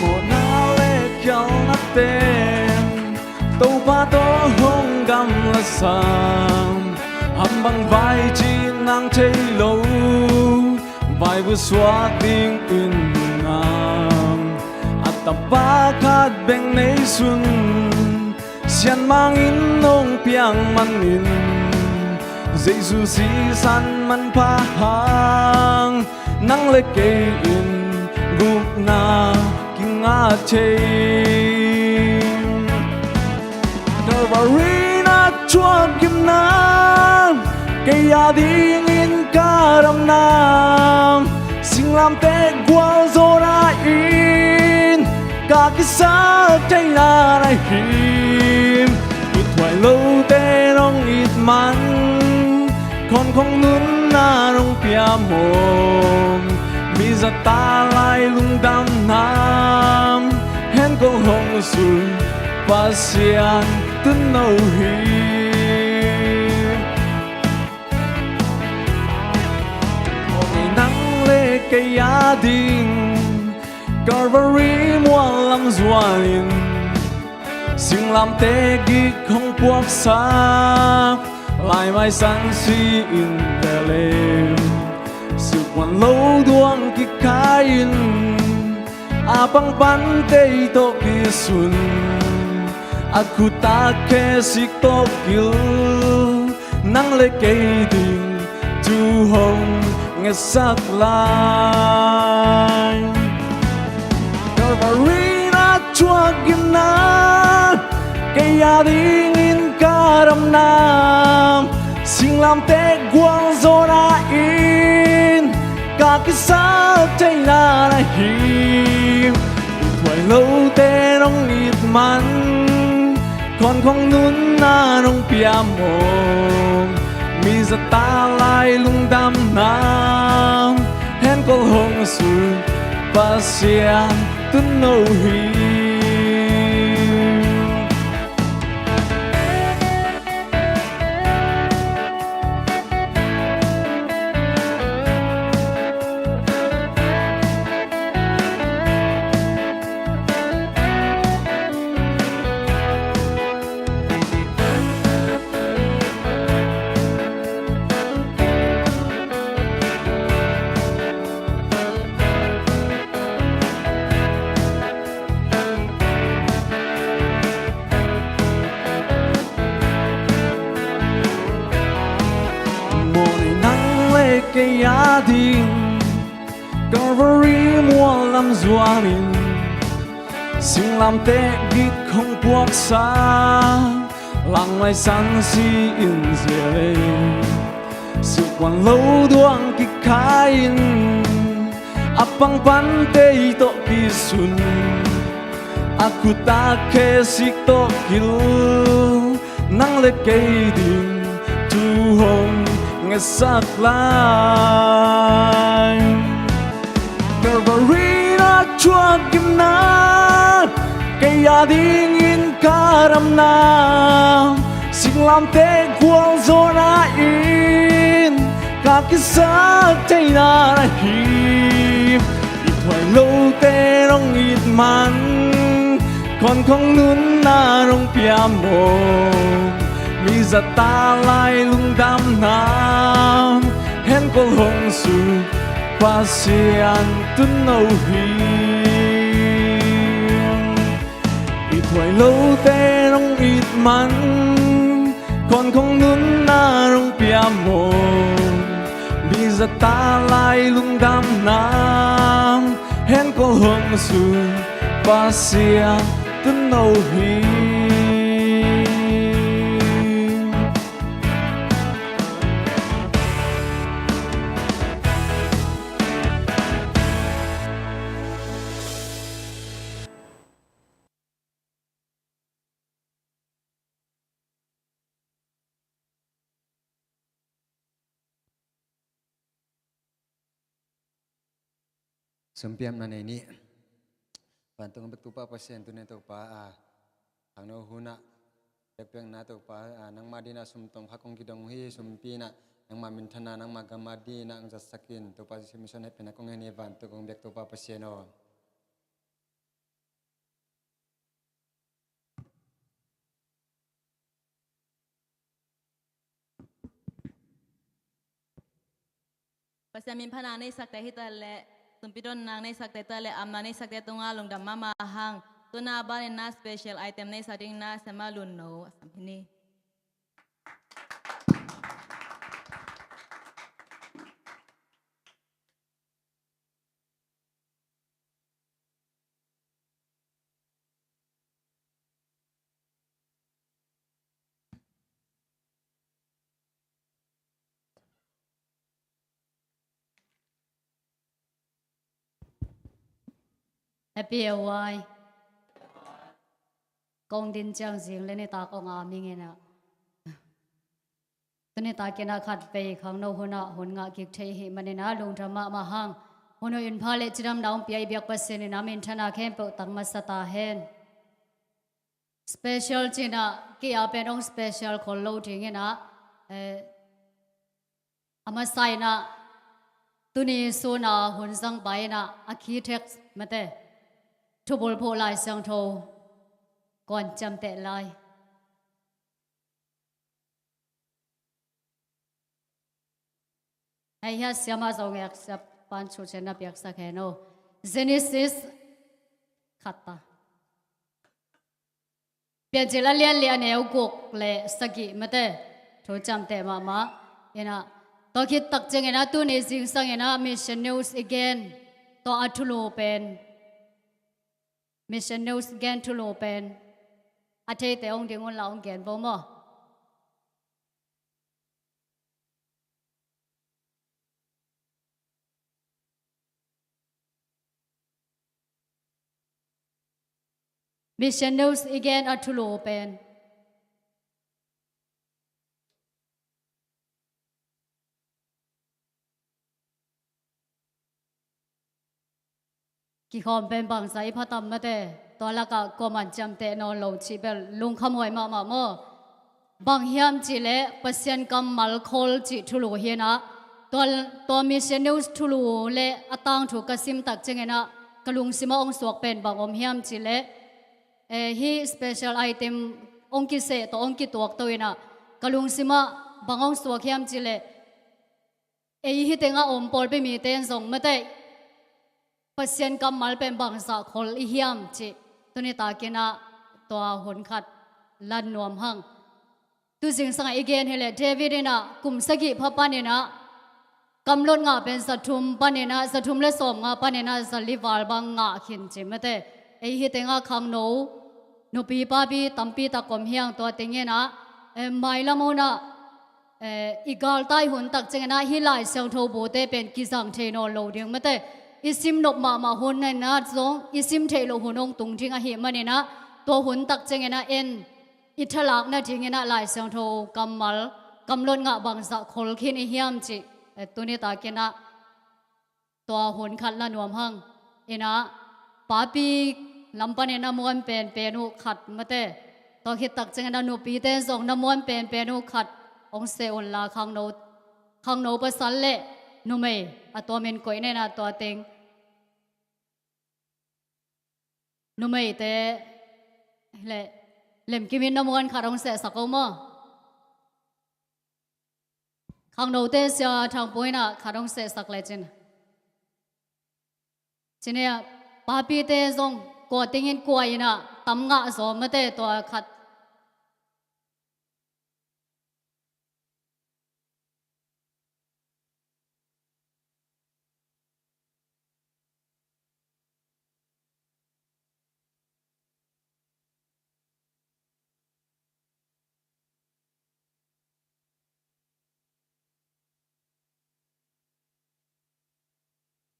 Mawhna le khialhna ten Topa tawh hong gamla sam, ham bang vai cih nang thei lo, vai busuak dingin nang a tapa khat bek nei sun, sianmangin nong piak manin, Jesu sisan manpha hang, nang le kei in gupna kingah thei. Calvary na thuak gimna, kei a dingin ka damna, singlamteh gualzawhna in ka kisak theihna na hi. Ithuai lote nong it man, khawnkhong nunna nong pia mawk, mi zahtak lai lungdamna henkawl hong zui Pasian tuuno hi. Nang le kei a ding Calvary mual lam zuanin, singlamteh gik hong puaksak, laimai sansi in velem, sukwan lo duang kikhai in, a pangpan tei tawh kisun, a khut a khe sik tawh kil, nang le kei ding thu hong ngetsak lai. Calvary na thuak gimna, kei a dingin ka damna, singlamteh gualzawhna in ka kisak theihna na hi. Ithuai lote nong it man, khawnkhong nunna nong pia mawk, mi zahtak lai lungdamna henkawl hong zui Pasian tuuno hi. Mawhnei nang le kei a ding Calvary mual lam zuanin, singlamteh gik hong puaksak, langmai sansi in zialei, sukwan lo duang kikhai in, a pangpan tei tawh kisun, a khut a khe sik tawh kil, nang le kei ding thu hong ngetsak lai. Calvary na thuak gimna, kei a dingin ka damna, singlamteh gualzawhna in Ka kisat theihna hi. I thuai lote nong it man, khawnkhong nunna nong pia maw. Mi zat ta lai lungdamna, henkawl hong suk Pasian tun no hi. I thuai lote nong it man, khawnkhong nunna nong pia maw. Mi zat ta lai lungdamna, henkawl hong suk Pasian tun no hi. Sumpiamna nei ni. Vantung bek Topa Pasian, tuni Topa a, khangno hunah bekbekna Topa a, nangma dinah sum tawm kha kong kidong hi. Sumpi inah nangma minthanna, nangma gam a dinah hong zatsak in. Topa Jesu min suang hehpihna kong ngen hi. Vantung bek Topa Pasian aw. Pasian min phatna nei sakte hi ta leh, sumpi donna nei sakte ta leh, amna nei sakte tungah lungdam mahmah hang. Tuna banin na special item nei sak ding na Siama Lun No a sam hi ni. Happy A Y. Kong din ciang zing le nitak kong a ming inah. Tuni takin a khat vei khangno hunah hun ngah kik thei hi maninah lungdam mahmah hang. Hun uh in pha le cidamna hong pia i biak Pasian in a minthanna khempeuh tang masa ta hen. Special cinah kei a pen hong special khol lo dinginah, eh, a masa inah tuni suna hun zang pai inah a key text mate thubulphuh Lai Siangtho kuan ciamteh lai. Hei, hia Siama Zo Ngek Siapan thu cian na piaksak hen aw. Genesis khat ta. Piancil a lian li a neu guk le sagih mate thu ciamteh mahmah. Inah tua khit tak cianginah tuni zingsang inah Mission News i gen, tua a thulu pen, Mission News gen thulu pen a theite hong ding unla hong gen vo maw? Mission News i gen a thulu pen. Kikhawm pen bangzah i phatam mate, tua lakah kuaman ciamteh nawn lo cih bel lungkham huai mahmah maw? Bang hiam cihleh Pasian kammal khol cih thulu hinah, tua, tua Mission News thulu le a tangthu ka sim tak cianginah ka lungsimah hong suak pen bang om hiam cihleh, eh, hih special item hong kiseh tawh hong kituak to inah ka lungsimah bang hong suak hiam cihleh, ei hi tengah om pawlpi mite in zong mate Pasian kammal pen bangzah khol i hiam cih tuni takinah tua hun khat lan nuam hang. Tu zingsangah i gen hileh David inah kum sagih pha paninah kamlot ngah pen zathum paninah, zathum le sawmnga paninah zali val bang ngah khin ci mate. Ei hi tengah khangno nupi papi tampi tak om hiang tua tinginah, eh, mailam hunah, eh, i galtai hun tak cianginah hih Lai Siangtho bute pen kizang thei nawn lo ding mate. I sim nop mahmah hun inah zong i sim theih loh hun hong tung ding ahih maninah tua hun tak cianginah en i thalak nadinginah Lai Siangtho kammal kamlot ngah bangzah khol khin i hiam cih, eh, tuni takinah tua hun khat la nuam hang. Inah papi lam panin a muan penpen uh khat mate, tua khit tak cianginah nupite zong na muan penpen uh khat hong seh unla khangno Khangno pasal le numei a tuamin koih nena tua teng. Numeite le lemkimin na muan khat hong sehsak o maw? Khangnote sia Thangpu inah khat hong sehsak lecin. Cinia papite zong kua tingin kua inah tam ngah zaw mate tua khat.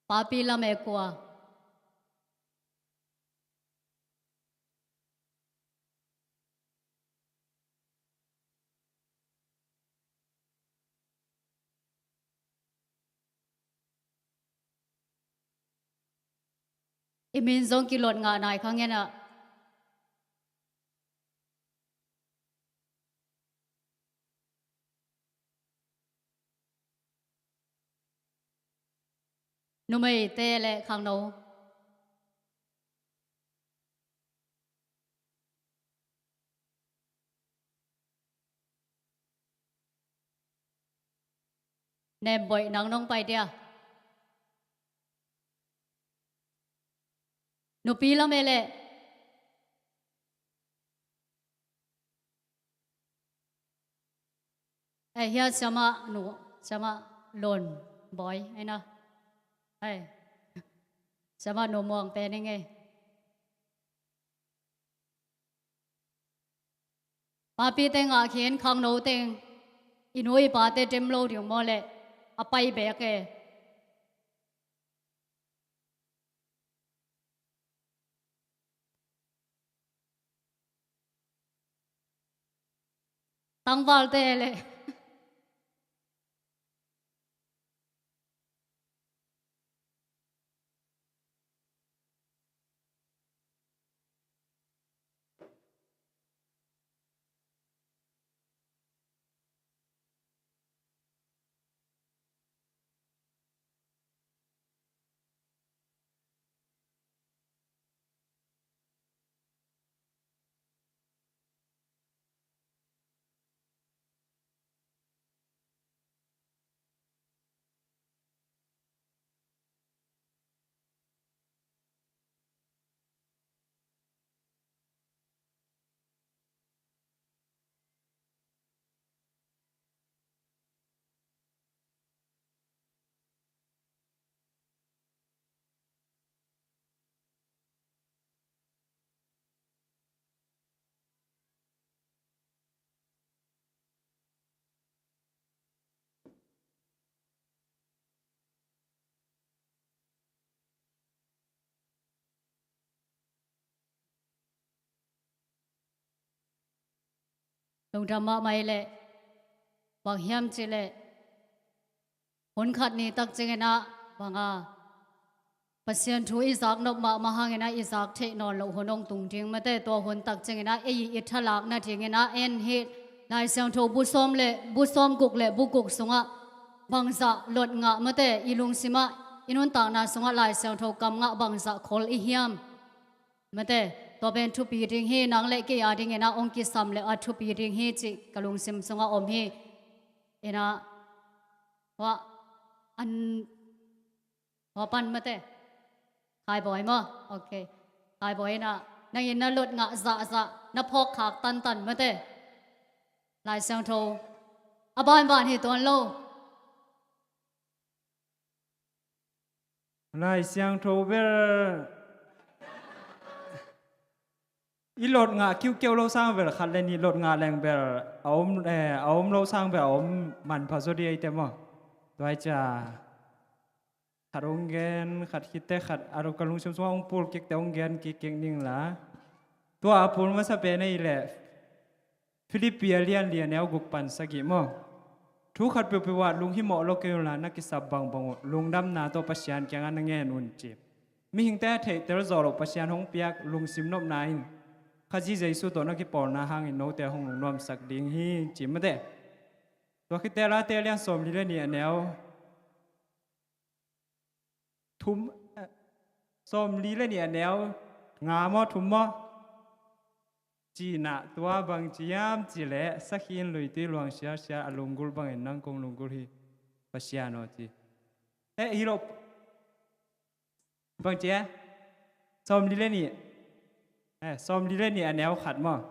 Papi lam e kua? I min zong kilot ngah nai kha ngen ah. Numeite le khangno. Nemboih, nang nong pai dia. Nupi lam e leh. Eh, hia siamah nu, siamah Lon Bawi, ai na. Ai. Siamah nu Muang pen i ngei. Papite ngah khin khangno teng i nu i pate dem lo ding maw leh a pai beek e. Tangvalte leh. Lungdam mahmah i leh, bang hiam cih leh hun khat ni tak ciangin ah bang a Pasian thu i zak nop mahmah hangin ah i zak theih nawn loh hun hong tung ding mate, tua hun tak ciangin ah ei i thalak nadingin ah en hi. Lai Siangtho bu sawm le bu sawm guk le bu guk sungah bangzah lot ngah mate, i lungsim ah i nuntakna sungah Lai Siangtho kam ngah bangzah khol i hiam? Mate, tua pen thupi ding hi, nang le kei a dingin ah hong kisam le a thupi ding hi cih ka lungsim sungah om hi. Inah hua an hua pan mate. Khaibawi maw? Ok. Khaibawi inah nangin na lot ngah zahzah, na phawk khak tantan mate. Lai Siangtho a banban hi tuan lo. Lai Siangtho bel i lot ngah kiukiau lo sang bel khat le nih lot ngah leng bel a om, eh, a om lo sang bel a om manpha zaw di eite maw? Tua hi cia khat hong gen, khat khitte khat a ka lungsim sungah hong pul kikte hong gen kikkik ning la. Tua a pul masa pen ei leh Philippi a lian li a neu guk pan sagih maw? Thu khat peuhpeuh ah lunghimawh lo kei unla, na kisap bangbang uh lungdamna tawh Pasian kiangah na ngen un ci. Mihingte a theihtel zawh loh Pasian hong piak lungsim nopna in Khazih Jesu tawh na kipawlna hangin note hong lungnuamsak ding hi ci mate. Tua khit teh Late a lian sawmli le nih a neu thum, eh, sawmli le nih a neu nga maw, thum maw? Ci-in ah, tua bang ci hiam cih leh, sakhi in luitui luang sialsial a lunggulh bangin nang kong lunggulh hi, Pasian aw, ci. Eh, hi lo. Bang ci e? Sawmli le nih. Eh, sawmli le nih a neu khat maw?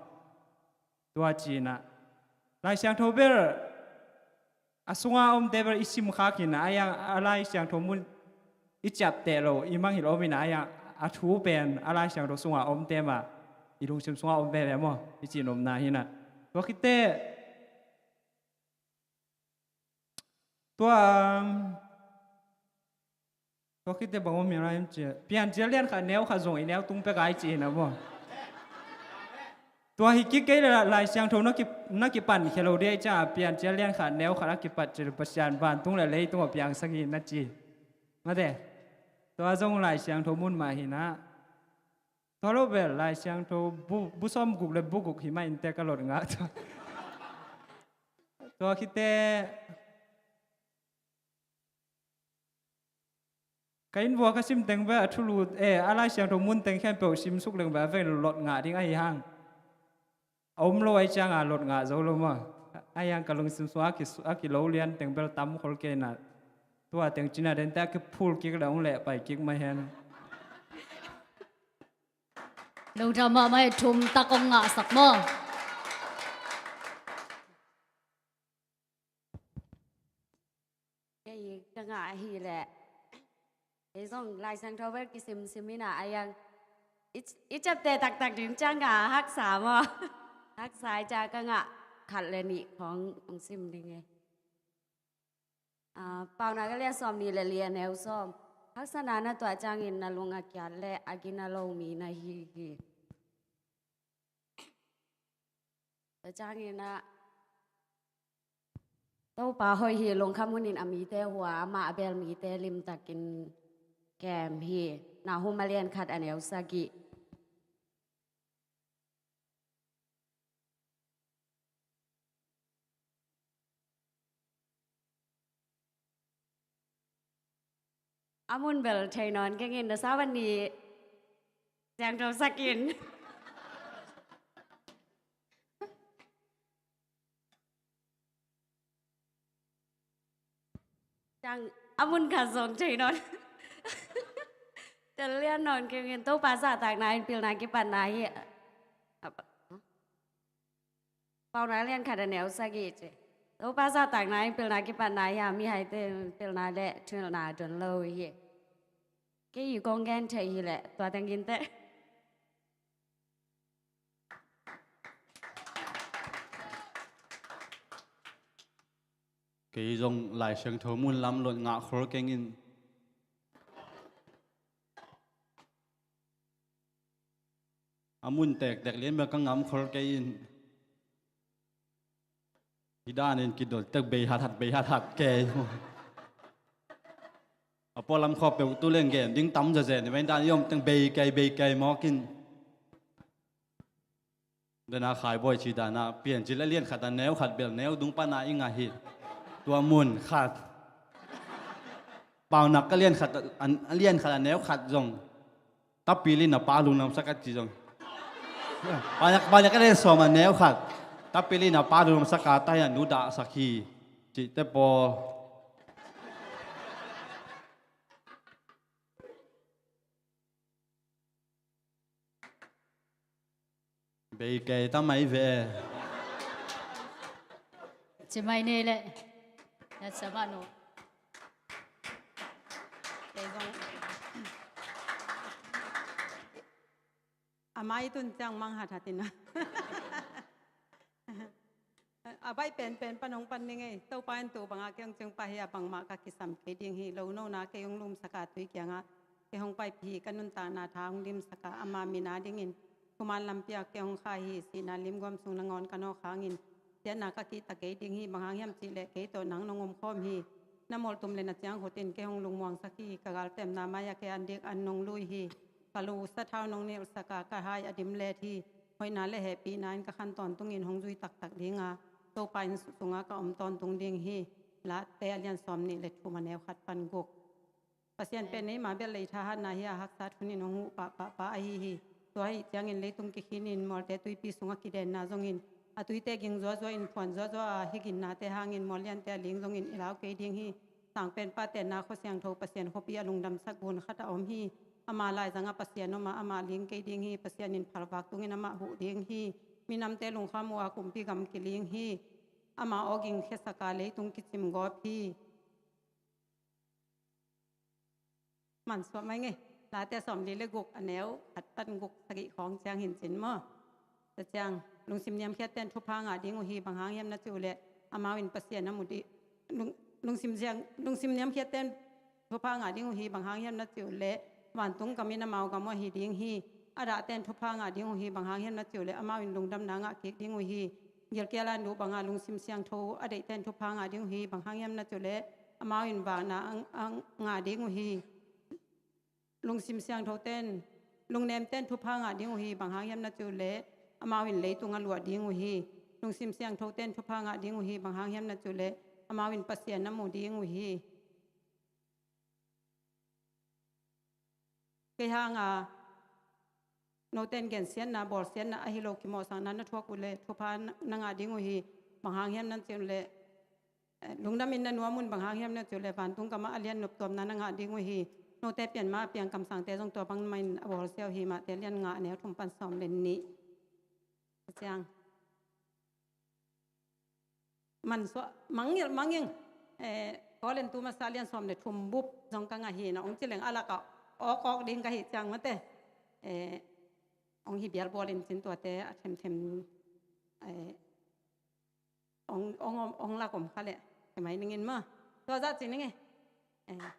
Tua ci-in ah, Lai Siangtho bel a sunga omte bel i simkhak in ah, a yang a Lai Siangtho mun i ciapteh lo i mangngilh om in ah, a yang a thu pen a Lai Siangtho sunga omte mah i lungsim sunga om veve maw, i cihnopna hi in ah. Tua khit teh, tua, tua khit teh bang om hiam lai hiam cih leh, Piancil a lian khat a neu khat zong i neu tung pek a i cih hi in ah maw. Tua hi kik kei leh Lai Siangtho na ki, na kipan khia lo ding ahih ciangin, Piancil a lian khat a neu khat a kipat cih leh Pasian vantung le leitung a piangsak hi na ci. Mate. Tua zong Lai Siangtho mun mah hi in ah. Tua lo bel Lai Siangtho bu, bu sawmguk le bu guk hi mah in teh ka lot ngah tua. Tua khit teh ka inn vua ka sim teng bel a thulu, eh, a Lai Siangtho mun teng khempeuh simsuk leng bel a vei lot ngah ding ahi hang. A om lo ahih ciangin lot ngah zo lo maw. Ahi hang ka lungsim sungah a ki, a kilo lian teng bel tam khol kei in ah. Tua teng cina den teh a kiphul kik leh hong leh pai kik mah hen. Lungdam mahmah e, thum tak hong ngahsak maw. Kei ka ngah ahih leh, kei zong Lai Siangtho bel kisimsim in ah, a yang i, i ciapteh taktak ding ciangin haksa maw. Haksa ahih ciangin ka ngah khat le nih khawng hong sim ding e. Ah, Paunak a lian sawmnih le li a neu sawm. Haksatna na tuah ciangin na lung a kiat le a gina lo mi na hi hi. Tua ciangin ah, Topa hoih hi, lungkham hunin a mite hua, amah a bel mite limtakin kem hi. Nahum a lian khat a neu sagih. A mun bel thei nawn keng in, na sau a ni siangtho sak in. Ciang a mun khat zong thei nawn. Tel lian nawn keng in, Topa zahtakna in pilna kipatna hi. Paunak a lian khat a neu sagih ci. Topa zahtakna in pilna kipatna hi a, mihaite in pilna le thuhilhna don lo hi. Kei i kong gen thei hi leh tua teng in teh. Kei zong Lai Siangtho mun lam lot ngah khol keng in. A mun tektek lian bel ka ngam khol kei in. Hi danin kidol tek bei hathat, bei hathat kei. A pualam khawng peuh tu leng gen ding tam zazen, hi mai dan i om teng bei kei, bei kei mawk in. Dana Khaibawi ci dana, Piancil a lian khat a neu khat bel neu dung pana i ngah hi. Tua mun khat. Paunak a lian khat a, a lian khat a neu khat zong. Tapili na pa lungdamsak a ci zong. Paunak, Paunak a lian sawm a neu khat. Tapili na pa lungdamsak a, tai a nu dahsak hi. Cihte pawl. Bei kei ta mai ve. Ci mai nei leh. Na sa mah no. Kei zong. A mai tun ciang mang hathat in a. A baih penpen pan hong pan ning ei. Topa in tu bangah kei hong ciangpa hi a, bangmah ka kisam kei ding hi. Lo nona kei hong lumsak a, tui kiangah kei hong paipih hi. Ka nuntakna tha hong limsak a, ama min a dingin thuman lampi ah kei hong khah hi. Sihna limguam sung nangawn ka nawk hangin siatna ka kihta kei ding hi. Bang hang hiam cih leh kei tawh nang nong omkhawm hi. Na mawltum le na ciangkhut in kei hong lungmuangsak hi. Ka galtemna mai-ah kei an dik an nong lui hi. Ka lu sathau nong nilhsak a, ka hai a dim let hi. Hoihna le hehpihna in ka khan tawntungin hong zui taktak ding a, Topa inn sungah ka om tawntung ding hi. Late a lian sawm nih le thum, a neu khat pan guk. Pasian pen eima bel lei thahatna hi a, haksa thunin hong huh pahpahpa ahi hi. Tua ahih ciangin leitung kikhinin mualte tuipi sungah kidenna zongin, a tuite ging zuazua in phuan zuazua a, hih ginnate hangin mual liante a ling zongin i lau kei ding hi. Sangpenpa tenna khua siangtho Pasian khuapi a lungdamsak gun khat a om hi. Ama laizangah Pasian om a, amah ling kei ding hi. Pasian in phalvak tungin amah huh ding hi. Minamte lungkham uh a, kumpi gam kiling hi. Ama aw ging khiasak a, leitung kicim gawp hi. Mansuah mai ngei. Late sawmli le guk, a neu khat pan guk, sagih khawng ciang hin cin maw. Tua ciang, lungsim niamkhiatte in thupha ngah ding uh hi, bang hang hiam na cih uh leh amau in Pasian a mu ding, lung, lungsim siang, lungsim niamkhiatte in thupha ngah ding uh hi, bang hang hiam na cih uh leh vantung gam in amau gam uh ahi ding hi. A dahte in thupha ngah ding uh hi, bang hang hiam na cih uh leh amau in lungdamna ngah kik ding uh hi. Gilkial a nuh banga lungsim siangtho a deihte in thupha ngah ding uh hi, bang hang hiam na cih uh leh amau in vakna a, a ngah ding uh hi. Lungsim siangthote in, lungnemte in thupha ngah ding uh hi, bang hang hiam na cih uh leh amau in leitung a luah ding uh hi. Lungsim siangthote in thupha ngah ding uh hi, bang hang hiam na cih uh leh amau in Pasian a mu ding uh hi. Kei hanga note in gensiatna, bawlsiatna ahi lo kimawhsakna na thuak uh leh thupha na, na ngah ding uh hi, bang hang hiam na cih uh leh, eh, lungdamin na nuam un, bang hang hiam na cih uh leh vantung gamah a lian noptuamna na ngah ding uh hi. Note pian mah a piang kamsangte zong tua bangmah in a bawlsia uh hi, mahte lian nga, a neu thum pan sawm le nih. Ciang. Mansuah, mangngilh mangngilh. Eh, Korintu masa lian sawm le thum bup zong ka ngah hi na, hong ci leng a lakah awkawk ding ka hih ciang mate. Eh, hong hi bialbual in cin tuate a themthem, eh, hong, hong, hong lak om kha leh. Kei mai ning in maw. Tua zah ci ning e. Eh.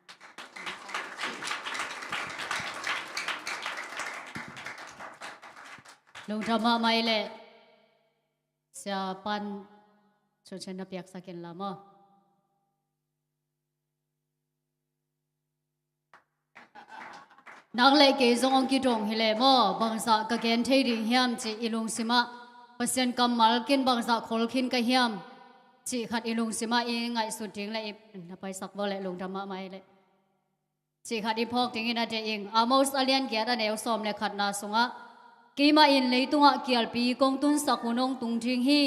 Lungdam mahmah i leh. Sia pan, suncen na piaksak in la maw. Nang le kei zong hong kidong hi leh maw, bangzah ka gen thei ding hiam cih i lungsimah, Pasian kammal kin bangzah khol khin ka hiam cih khat i lungsimah i ngaihsut ding le i na paisak vua leh lungdam mahmah i leh. Cih khat i phawk dingin a deih ing. Amos a lian giat a neu sawm le khatna sungah, keimah in leitungah kialpi kong tunsak hun hong tung ding hi.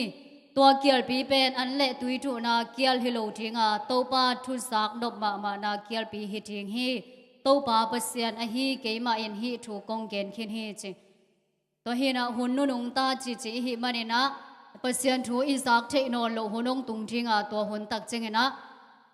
Tua kialpi pen an le tui tuhna kial hi lo dinga, Topa thuzak nop mahmahna kialpi hi ding hi. Topa Pasian ahi keimah in hih thu kong gen khin hi ci. Tua hinah hun nunung ta cici i hih maninah Pasian thu i zak theih nawn loh hun hong tung dinga, tua hun takcianginah,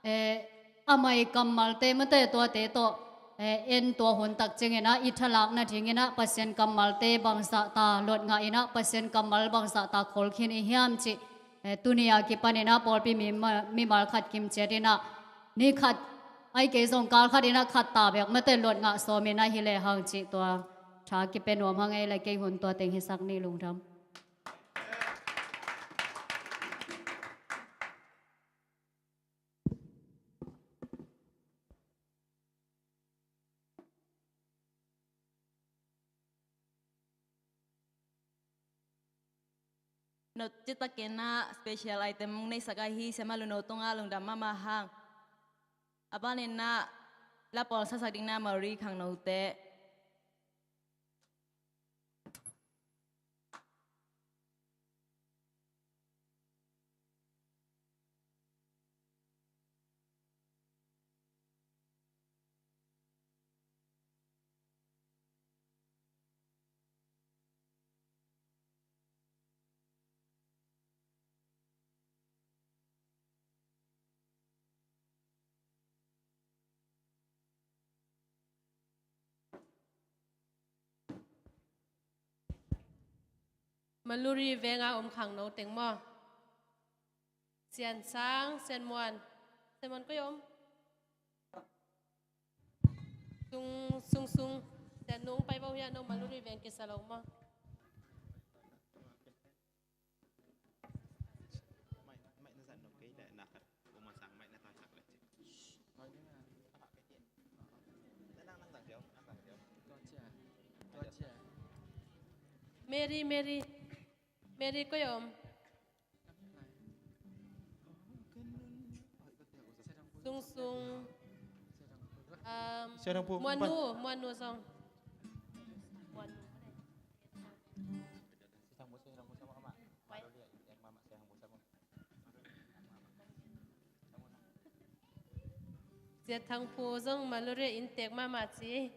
eh, a mai kammalte mate tuate tawh, eh, en tua hun takcianginah i thalak nadinginah Pasian kammalte bangzah ta lot ngah inah Pasian kammal bangzah ta khol khin i hiam cih, eh, tuni a kipaninah pawlpi mimal, mimal khat kimciat inah ni khat ai kei zong kal khat inah khat ta bek mate lot ngah sawm inah hi lehang cih tua tha kipia nuam hang ei le kei hun tua teng hisak ni lungdam. No citakinah special item hong neihsak ahi Siamah Luno tungah lungdam mahmah hang. A paninah la pawl sasak dingna Mary khangnote. Maluri venga om khangno teng maw? Sian Sang, Sian Muan. Sian Muan koi om? Sung, sung, sung. Sian Nung pai bo hia, no Maluri veng kisa lo maw? Mary, Mary. Mary koi om? Sung Sung. Um, Sia Thang Pu, Muan Nu, Muan Nu zong. Muan Nu. Sia Thang Pu zong Maluri in tek mahmah ci.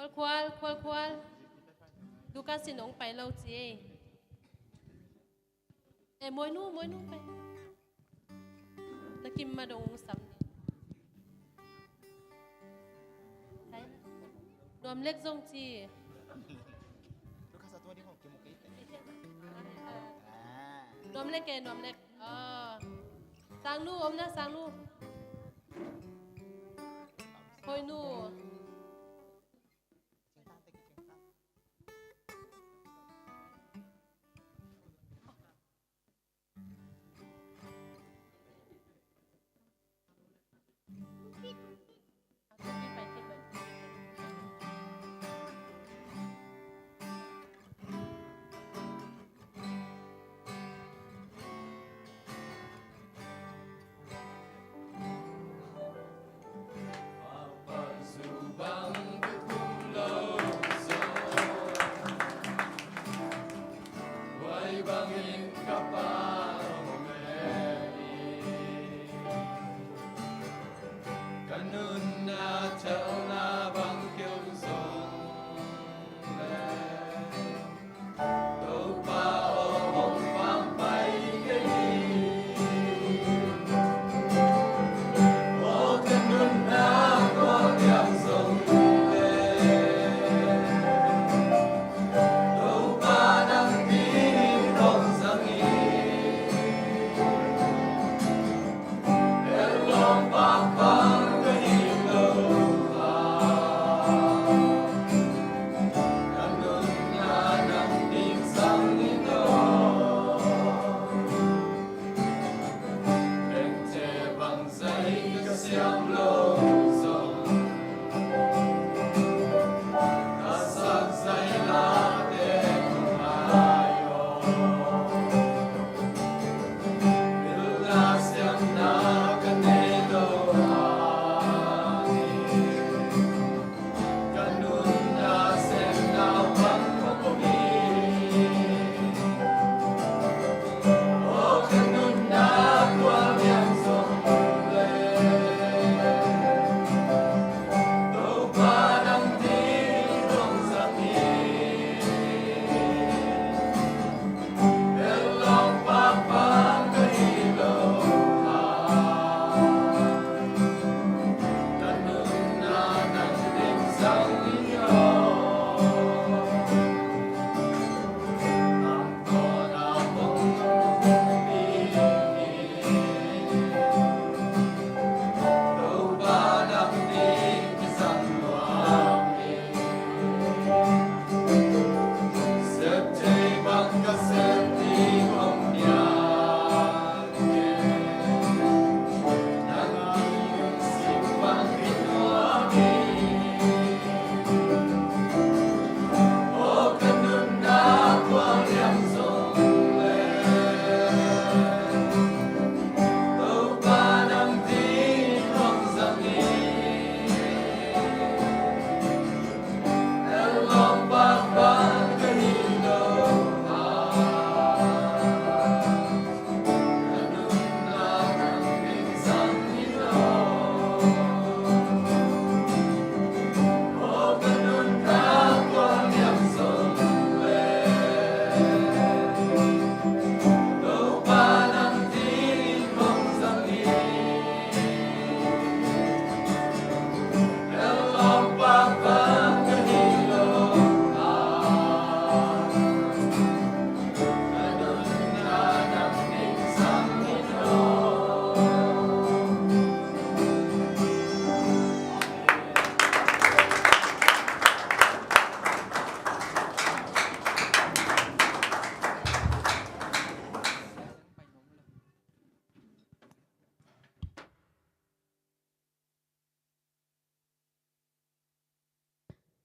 Khual khual, khual khual. Lucas in hong pai lo ci ei. Eh, Muainu, Muainu pai. Na kim ma dong sam. Nuam Lek zong ci. Nuam Lek e, Nuam Lek. Ah. Sang Nu, om na, Sang Nu. Hoi Nu.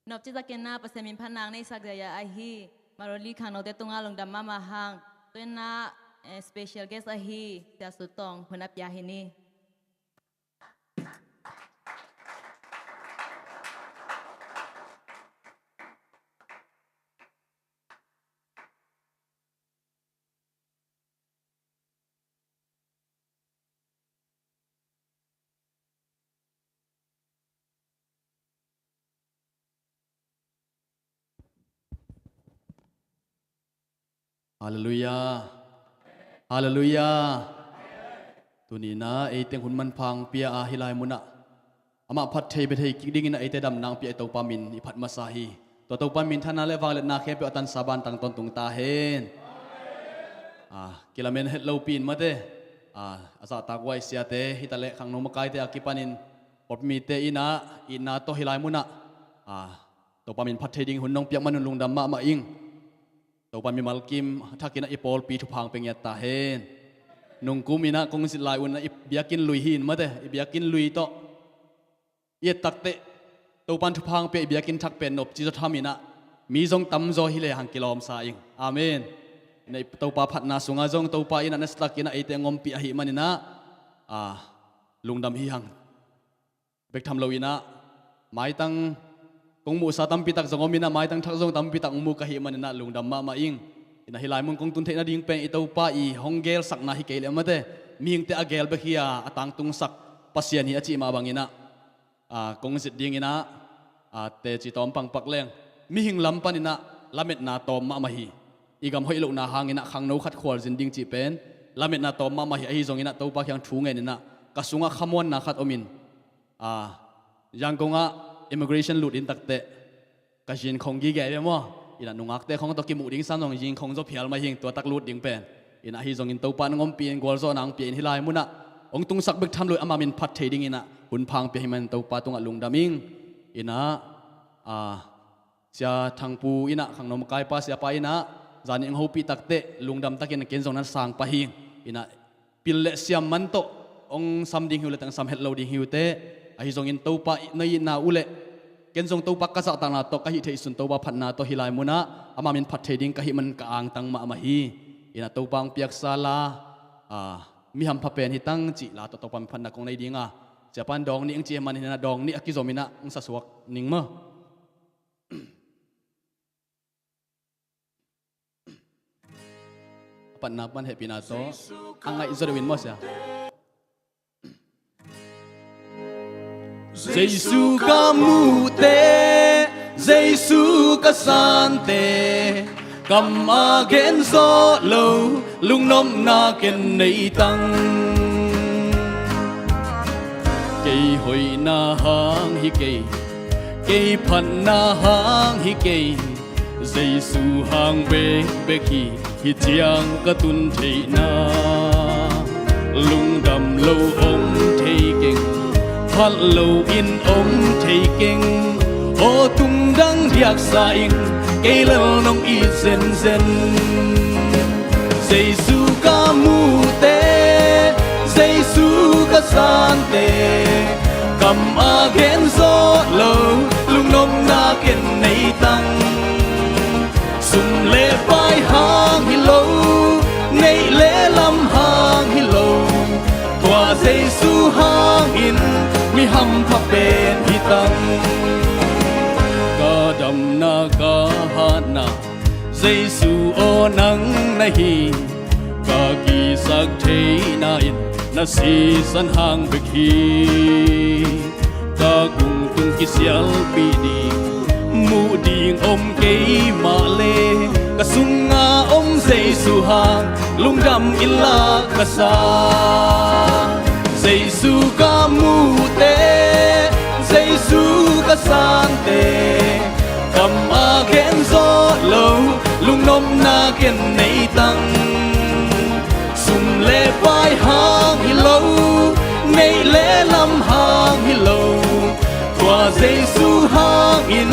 Nopci takin ah Pasian min phatna neisak zia ahi Maroli khangnote tungah lungdam mahmah hang. Tu-in ah, eh, special guest ahi Sia Sutong hun a pia hi ni. Halleluiah. Halleluiah. Tuni-in ah eiteng hun manpha hong pia a, hih lai munah amah phat thei bia thei kik dingin ah eite damna hong pia i Topa min i phat masa hi. Tua Topa min thana le vangliatna khempeuh a tansa bantak tawntung ta hen. Ah, kilamen het lopi-in mate, ah, a zahtak huai siate hi ta leh khangno makaite a kipanin pawlpi mite in ah itna tawh hih lai munah, ah, Topa min phat thei ding hun nong piak man un lungdam mahmah ing. Topa mimal kim thakin ah i pawlpi thupha hong pia ngiat ta hen. Nungkum in ah kong zit lai un ah i biakinn lui hi in mate, i biakinn lui tawh i et takteh Topa in thupha hong pia i biakinn thak pen nopci zaw tham in ah mi zong tamzaw hi lehang kilawmsa ing. Amen. Topa phatna sungah zong Topa in ah na sitak in ah eite hong ompih ahih manin ah, ah, lungdam hi hang. Bek tham lo in ah maitang kong muhsa tampi tak zong om in ah maitang thak zong tampi tak hong mu ka hih manin ah lungdam mahmah ing. In ah hih lai mun kong tun theih nading pen i Topa i hong gelsakna hi kei leh mate, mihingte a gel bek hi a, a tangtungsak Pasian hi a cih mah bangin ah, ah, kong zit dingin ah, ah, teci tawm pangpak leng mihing lam panin ah lametna tawm mahmah hi. I gam hoih lohna hangin ah khangno khat khualzin ding cih pen lametna tawm mahmah hi. Ahi zongin ah Topa kiang thu ngenin ah ka sungah khamuanna khat omin, ah, Yangon ah immigration lut in takteh ka zin khong gige ve maw. In ah nungakte khong tawh kimuh ding sam zong zin khong zaw phial mah hi ing, tua tak lut ding pen. In ah ahi zongin Topa in hong ompih in gualzawhna hong pia in hih lai munah hong tungsak bek tham lo in ama min phat thei dingin ah hun pha hong pia ahih manin Topa tungah lungdam ing. In ah, ah, Sia Thangpu in ah khangno makaipa siapa in ah zan in hong hopih takteh lungdam takin ken zong na sang pah hi ing. In ah pil le siam man tawh hong sam ding hi uh leh teng sam het lo ding hi uh teh. Ahi zongin Topa i na itna uh leh ken zong Topa ka zahtakna tawh ka hih theih sun Topa phatna tawh hih lai munah ama min phat thei ding ka hih man ka angtang mahmah hi. In ah Topa hong piaksa la, ah, mi hampha pen hi tang cih la tawh Topa min phatna kong nei ding a, siapa in dawng nih hong ci ahih manin ah dawng nih a kizom in ah hong sasuak ning maw. A patna pan hehpihna tawh a ngaih zaw deuh in maw sia. Jesu ka muhte, Jesu ka sante, kam a gen zawh lo lungnopna ken nei tang. Kei hoihna hang hi kei, kei phatna hang hi kei, Jesu hang bekbek hi, hih ciang ka tun theihna. Lungdam lo om thei keng, phat lo in om thei keng, aw tungdang diaksa ing, kei lel nong it zenzen. Jesu ka muhte, Jesu ka sante, kam a gen zawh lo lungnopna ken nei tang. Sum le pai hang hi lo, neih le lam hang hi lo, tua Jesu hangin mi hampha pen hi tang. Ka damna ka hatna Jesu aw nang na hi, ka kisak theihna in na sisan hang bek hi. Ka kungtung kisialpih ding, muh ding om kei mah le, ka sunga om Jesu hang lungdam inla ka sa. Jesu ka muhte, Jesu ka sante, kam a gen zawh lo lungnopna ken nei tang. Sum le pai hang hi lo, neih le lam hang hi lo, tua Jesu hangin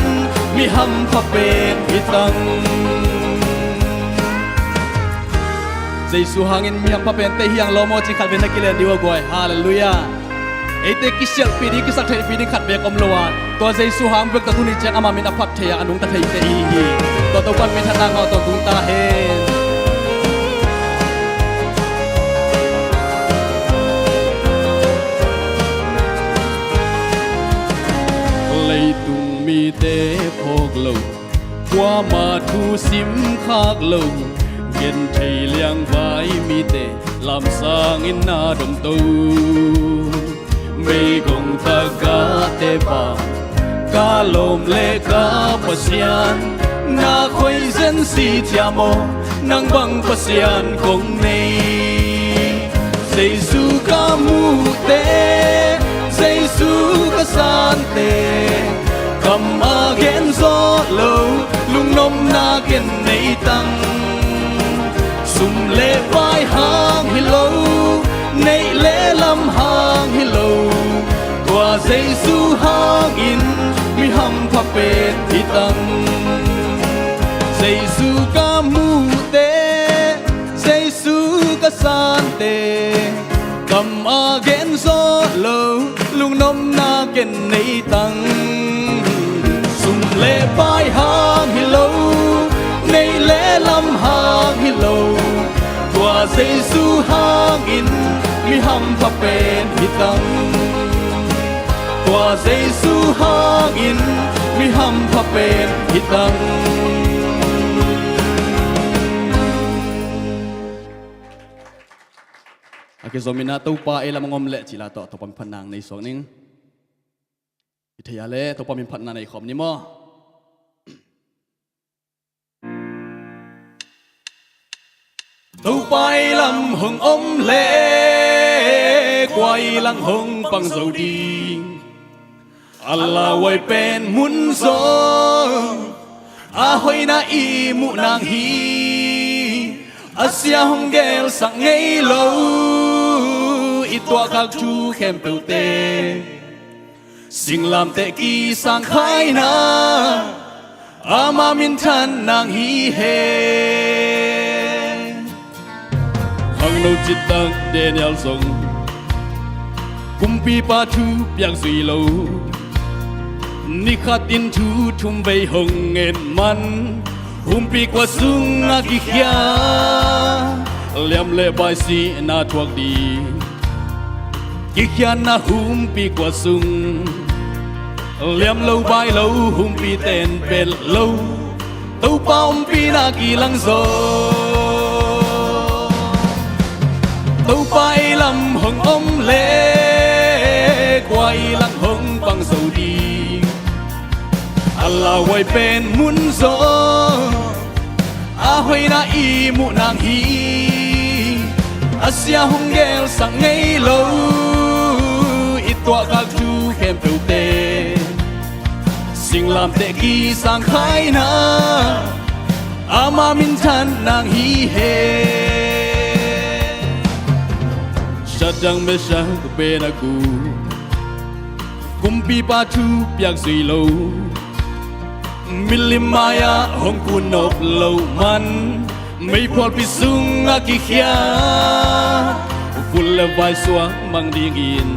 mi hampha pen hi tang. Jesu hangin mi hampha pente hi hang lo maw ci khat vei na kilen dih uh a guai. Halleluiah. Eite kisialhpih ding, kisaktheihpih ding khat vei om lo a, Tua Jesu hang bek tawh tuni ciang ama min a phat thei a, a nungta theite i hi hi. Tua Topa'n minthanna ngah tawh tung ta hen. Leitung mite phawk lo, kuama thu sim khak lo, genthei liangvai mite lamsangin na domto. Meigong taka tepa, ka lawm le ka Pasian, na khoi zen si thiam aw, nang bang Pasian kong nei. Jesu ka muhte, Jesu ka sante, kam a gen zawh lo, lungnopna ken nei tang. Sum le pai hang hi lo, neih le lam hang hi lo, tua Jesu hangin mi hampha pen hi tang. Jesu ka muhte, Jesu ka sante, kam a gen zawh lo, lungnopna ken nei tang. Sum le pai hang hi lo, neih le lam hang hi lo, tua Jesu hangin mi hampha pen hi tang. Tua Jesu hangin mi hampha pen hi tang. A kizom in ah Topa ei lam hong om leh cih la tawh Topa min phatna nei suak ning. I thei a leh Topa min phatna nei khawm ni maw? Topa ei lam hong om leh kua i lang hong pang zo ding? A lauhuai pen mun zaw, a hoihna i muh nang hi. A sia hong gelsak ngei lo, i tuahkhak thu khempeuhte, singlamteh kisang khaina, ama minthan nang hi hen. Khangno citak Daniel zong kumpipa thu piak zui lo, ni khat in thu thum vei hong ngen man, humpi kua sungah kikhia, liam le bai sihna thuak ding. Kikhiatna humpi kua sung, liam lo bai lo humpi ten pelh lo, Topa ompihna kilang zaw. Topa ei lam hong om leh kua i lang hong pang zo ding? A lauhuai pen mun zaw, a hoihna i muh nang hi. A sia hong gelsak ngei lo, i tuahkhak thu khempeuhte, singlamteh kisang khaina, ama minthan nang hi hen. Shadrach, Meshach, Abednego, kumpipa thu piak zui lo, milim mai-ah hong kun nop lo man, meiphualpi sungah kikhia, vun le vai suak mang dingin.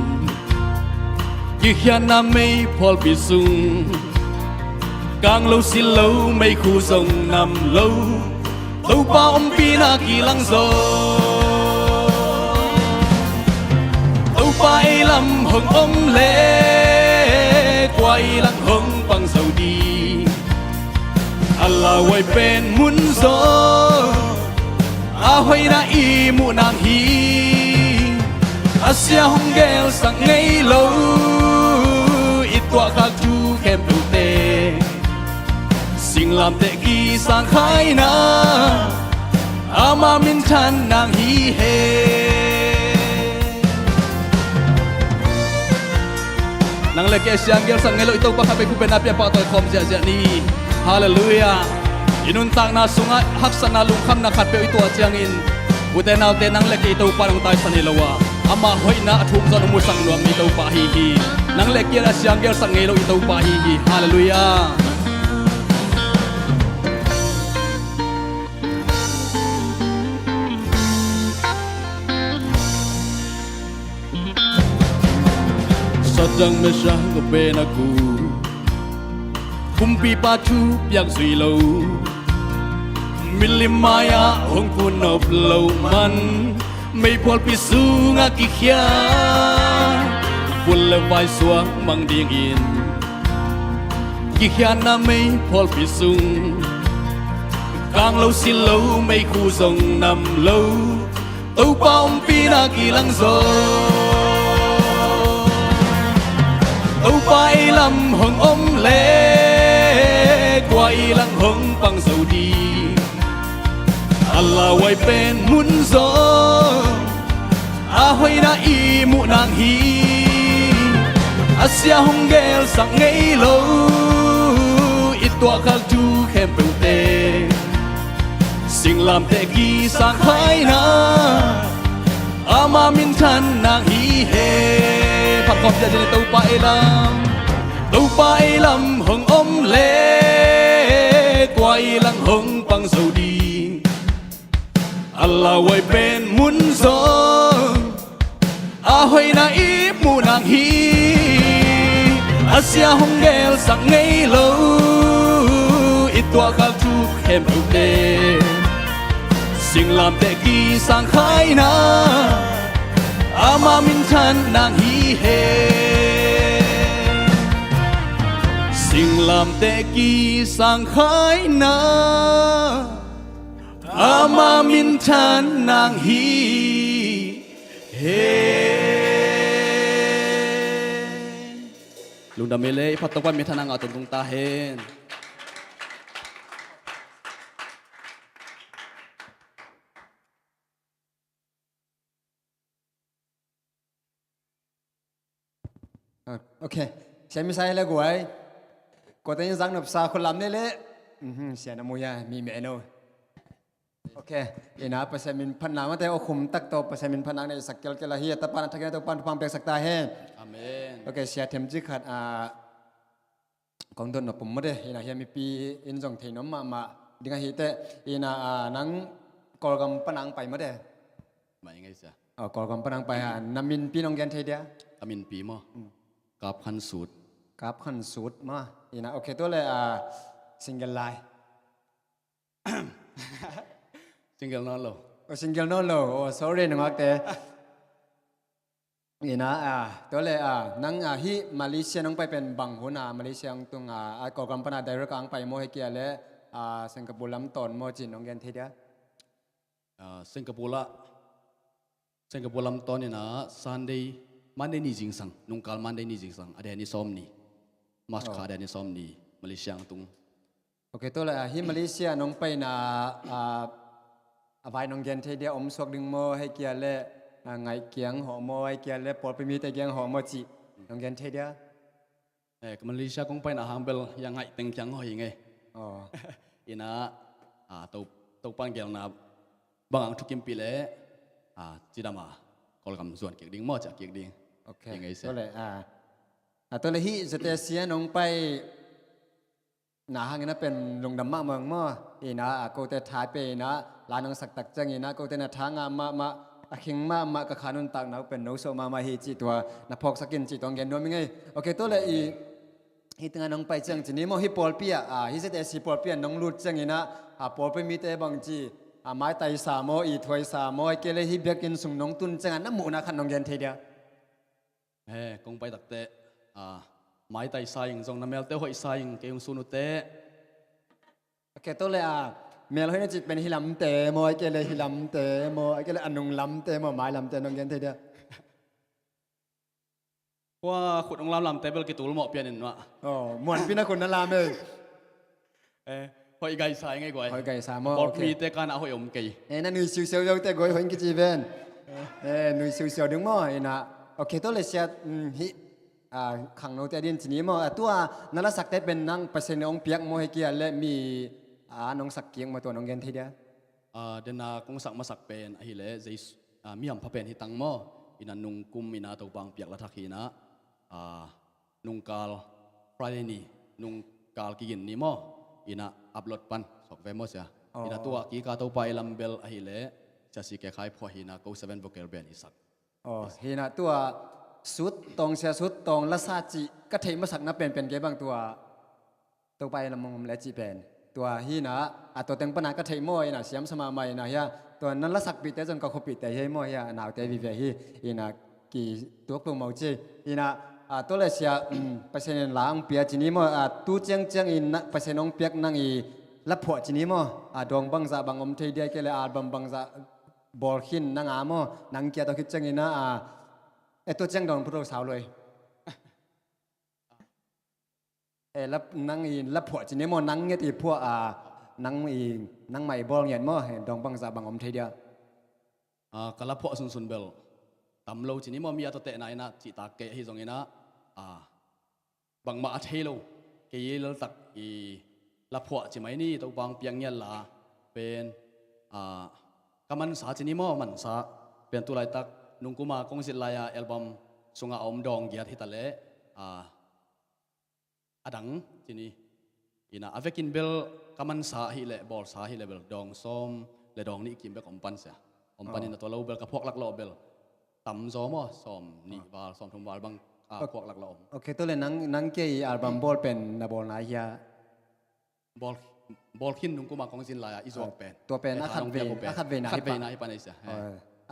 Kikhiatna meiphualpi sung, kang lo, sil lo, meikhu zong nam lo, Topa ompihna kilang zaw. Topa ei lam hong om leh kua i lang hong pang zo ding? A lauhuai pen mun zaw, a hoihna i muh nang hi. A sia hong gelsak ngei lo, i tuahkhak thu khempeuhte, singlamteh kisang khaina, ama minthan nang hi hen. Nang le kei a sia hong gelsak ngei lo i Topa khat vei, khut beng a pia pah tawh i khawm ziahziah ni. Halleluiah. I nuntakna sungah haksatna, lungkhamna khatpeuh i tuah ciangin, ute naute, nang le kei i Topa hong taisan hi lo a, ama hoihna a thum zawn hong musak nuam i Topa ahi hi. Nang le kei a sia hong gelsak ngei lo i Topa ahi hi. Halleluiah. Shadrach, Meshach, Abednego, Kumpipa thu piak zui lo, milim mai-ah hong kun nop lo man, meiphualpi sungah kikhia, vun le vai suak mang dingin, kikhiatna meiphualpi sung, kang lo sil lo meikhu zong nam lo, Topa ompihna kilang zaw. Topa ei lam hong om le, kua i lang hong pang zo ding? A lauhuai pen mun zaw, a hoihna i muh nang hi. A sia hong gelsak ngei lo, i tuahkhak thu khempeuhte, singlamteh kisang khaina, ama minthan nang hi he. Phat khawm ciat ding, Topa ei lam, Topa ei lam hong om le, kua i lang hong pang zo ding? A lauhuai pen mun zaw, a hoihna i muh nang hi. A sia hong gelsak ngei lo, i tuahkhak thu khempeuhte, singlamteh kisang khaina, ama minthan nang hi he. Singlamteh kisang khaina, ama minthan nang hi he. Lungdam ei le, i phat Topa minthanna ngah tungtung ta hen. Ah, ok. Sia Misai le guai. Kua teng in zak nopsa khulam nei le. Mhm, sia na mu hia, mi meh no. Ok. Ina Pasian min phatna mate, aw khum tak tawh Pasian min phatna nei sak kelkel ahi a, tapa na thakin a Topan thupha piaksak ta hen. Amen. Ok, sia themcik khat, ah, kong dot nop pum mate, ina hia mipi in zong thei nuam mahmah ding ahi teh, ina, ah, nang Kawlgam panang pai mate. Mai ngai sia. Oh, Kawlgam panang pai ha, na minpi nong gen thei dia? A minpi maw? Hmm. Kap Khan Sut. Kap Khan Sut maw. Ina, ok, tua le, ah, single lai. Single nawn lo. Oh, single nawn lo. Oh, sorry, nungakte. Ina, ah, tua le, ah, nang, ah, hih Malaysia nong pai pen bang hun a, Malaysia hong tung a, ah, Kawlgam pana direct a hong pai maw, hei kia le, ah, Singapore lam tawn maw cih nong gen thei dia? Ah, Singapore lah, Singapore lam tawn ina Sunday, Monday ni zingsang, nungkal Monday ni zingsang, a dia ni sawm ni, March kha a dia ni sawm ni, Malaysia hong tung. Ok, tua le, ah, hih Malaysia nong paina, ah, a vai nong gen thei dia, om suak ding maw, hei kia le, ah, ngaih kiang hawh maw, hei kia le pawlpi mite kiang hawh maw cih nong gen thei dia? Eh, ka Malaysia kong paina hang bel ya ngaih teng kiang hawh hi ngei. Oh. Ina, ah, to, Topan gelna bang hang thukimpih le, ah, cidam a Kawlgam zuan kik ding maw, ciah kik ding. Ok. Hi ngei se. Tua le, ah, ah, tua le hih Z S C a nong pai na hang ina pen lungdam mahmah maw. Ina, ah, kote thai pe ina, la nong sak tak ciang ina, kote na tha ngah mahmah, a khing mahmah, ka kha nuntakna uh pen no sawh mahmah hi cih tua, na phawksak in cih tua hong gen nuam i ngei. Ok, tua le i, hih tengah nong pai ciang ci ni maw, hih pawlpi ah, ah, hih Z S C pawlpi ah nong lut ciang ina, ah, pawlpi mite bang ci, ah, maitai sa maw, i thuai sa maw, hei kia le hih biakinn sung nong tun ciang a na muhna khat nong gen thei dia? He, kong pai takte, ah, maitai sa ing, zong na melte hoih sa ing, kei hong sun ute. Ok, tua le, ah, mel hoih na cih pen hi lamte maw, ai kei le hi lamte maw, ai kei le a nung lamte maw, mai lamte nong gen thei dia? Hua khut hong lam lamte bel kitul mawh pian in mah. Oh, muanpi na khut na lam e. Eh, hoih gaisa i ngei guai. Hoih gaisa maw, pawlpi ok. Mite kan a hoih om kei. Eh, na nui siusiau zo te guai hoih kici ven. Eh, nui siusiau ding maw, ina. Ok, tua le sia, mm, hih, ah, khangnote a din ci ni maw. Ah, tua, na lasakte pen nang Pasian in hong piak maw, hei kia le mi, ah, nong sak kik maw, tua nong gen thei dia? Ah, dena kong sak masak pen, ahih le, Jesu, ah, mi hampha pen hi tang maw. Ina nungkum, ina Topa hong piak la thak hi ina. Ah, nungkal Friday ni, nungkal kigin ni maw, ina upload pan, sok ve maw sia. Ina tua kika Topa i lam bel ahih le, sia si ke khai phua hi ina ko seven vocal band i sak. Oh, hi ina tua sut tawng sia sut tawng lasa cih ka theih masak na penpen kei bang tua. Topa i lam hong om le cih pen. Tua hi na, a tua teng pana ka theih maw, hi na, siam sa mahmah hi na, hi a, tua nan lasakpihte zong ka khuapihte hi maw, hi a, a naute vive hi, hi na, kituak peuhmah uh ci. Hi na, a, tua le sia, um, Pasian in la hong pia ci ni maw, a, tu ciangciang in na, Pasian hong piak nang i laphuah ci ni maw, a, dawng bangzah bang om thei dia, kei le album bangzah bawl khin nang a maw, nang kia tawh khit ciangin a, a, e tua ciang dawng phuto sau lo ei. E, lap, nang i laphuah ci ni maw, nang nget i phuah a, nang i, nangmah i bawl nget maw, e, dawng bangzah bang om thei dia. A, ka laphuah sunsun bel tam lo ci ni maw, mi a tawtehna in a cihtak kei ahi zongin a, a, bangmah a thei lo. Kei i laltak i laphuah ci mai ni, Topa hong piak ngiat la pen, a, ka mansa ci ni maw, mansa pen tu laitak nungkuma kong zin lai-a album sunga a om dawng giat hi ta leh, a, a dang ci ni. Hi na, a vekin bel ka mansa hi leh, bawlsa hi leh bel dawng sawm le dawng nih kim bek om pan sia. Om panin a tua lo bel ka phuak lak lawh bel tam zaw maw, sawm nih val, sawm thum val bang, a, phuak lak lawh om. Ok, tua le nang, nang kei album bawl pen na bawl nai hia? Bawl, bawl khin nungkuma kong zin lai-a i zuak pen. Tua pen a khat vei, a khat veina hi pah. Khat veina hi pah nei sia.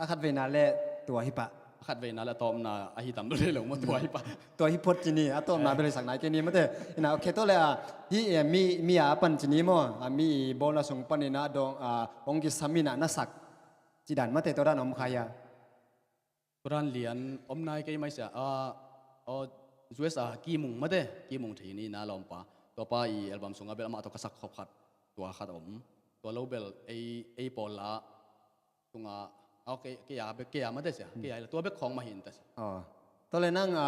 A khat veina le tua hi pah. A khat veina le a tawpna ahi tam lo le lo maw, tua hi pah. Tua hi phot ci ni, a tawpna bel hi sak nai kei ni mate. Hi na, ok, tua le a, hi, e, mi, mi a pan ci ni maw, a, mi bawlna sung panin a dawng, a, hong kisam in a na sak ci dan mate, tua dan om kha hia? Tua dan lian om nai kei mai sia. A, a, U S A Kimung mate, Kimung thei ni na lawmpa. Tua pa i album sunga bel amah tawh ka sak khop khat, tua khat om. Tua lo bel ei, ei pawl la sunga, a, kei, kei a bek, kei a mate sia. Kei a tua bek khawng mah hi in ta sia. Tua le nang, a,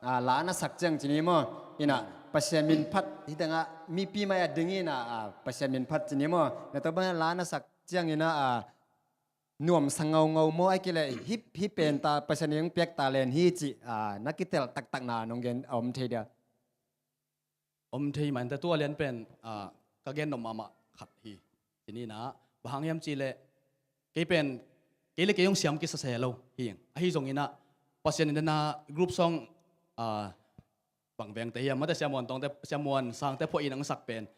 a, la na sak ciang ci ni maw. Hi na, Pasian min phat hi tengah mipi mai a ding hi na, a, Pasian min phat ci ni maw. Na tua bang la na sak ciangin a, a, nuamsa ngaungau maw, ahih kei leh hih, hih pen ta, Pasian in hong piak talent hi cih, a, na kitelh taktakna nong gen a om thei dia? Om thei mah in ta, tua lian pen, a, ka gen nop mahmah khat hi. Ci ni na, bang hang hiam cih leh, kei pen, kei le kei hong siam kisa se lo hi. Ahi zongin a, Pasian in na group song, a, bang vengte hiam, mate Sia Muan Tawngte, Sia Muan Sangte phuah in hong sak pen,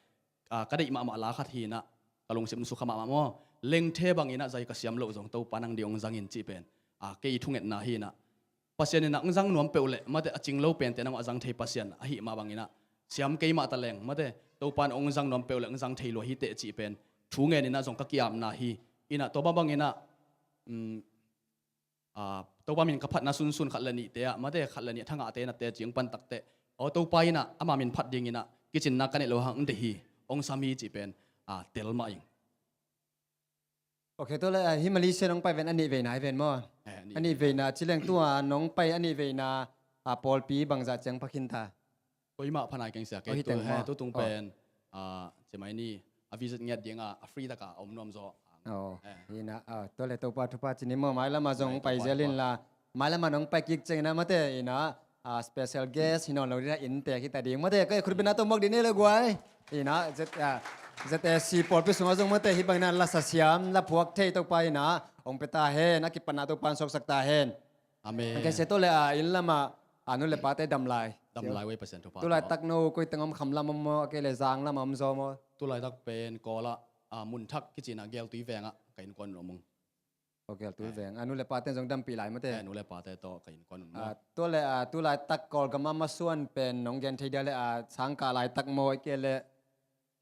a, ka deih mahmah la khat hi na, ka lungsim sukha mahmah maw. Lengthe bangin a zai ka siam loh zong Topa nang ding hong zang in cih pen, a, kei i thungetna hi na. Pasian in a hong zang nuam peuh leh, mate a cing lo pente nang a zang thei Pasian ahih mah bangin a, siam kei mah ta leng, mate Topa in hong zang nuam peuh leh hong zang thei lua hi teh cih pen thu ngen in a zong ka ki-apna hi. Hi na, tua bang bangin a, um, a, Topa min ka phatna sunsun khat le nihte ah, mate khat le nih a thangahte na teci hong pan takteh, aw, Topa in a ama min phat dingin a kicinna ka neih loh hang deih hi, hong sam hi cih pen, a, tel mah ing. Ok, tua le, a, hih Malaysia nong pai ven a nih veina hi ven maw? Eh, a nih veina. A nih veina ci leng tua nong pai a nih veina, a, pawlpi bangzah ciang pha khin ta? Koimah pha nai keng sia, kei tu, he, tu tung pen, a, ci mai ni, a visit ngiat ding a, a free taka om nuam zaw. Hi na, a, tua le Topa thupha ci ni maw, mailam a zong pai zel in la, mailam a nong pai kik ciangin a mate in a, a, special guest hi nawn lo ding a, innte khita ding mate, kei khutbetna tawh muak ding ni le guai. Hi na, Z, a, Z A C pawlpi sungah zong mate hih bangin a lasa siam, la phuak thei Topa in a hong pia ta hen, a kipatna Topa in suaksak ta hen. Amen. Kei se tua le, a, inn lamah, a, nu le pate dam lai. Dam lai uh ei, Pasian thupha tawh. Tu laitak no koi teng om, kham lam om maw, a kei le zang lamah om zaw maw? Tu laitak pen Kawl ah, a, Munthak kici in a Geltui veng ah ka innkuan un om ung. Aw, Geltui veng. A, nu le pate zong dampih lai mate? Eh, nu le pate tawh ka innkuan un maw? A, tua le, a, tu laitak Kawlgam a masuan pen nong gen thei dia le, a, sangkah laitak maw, a kei le,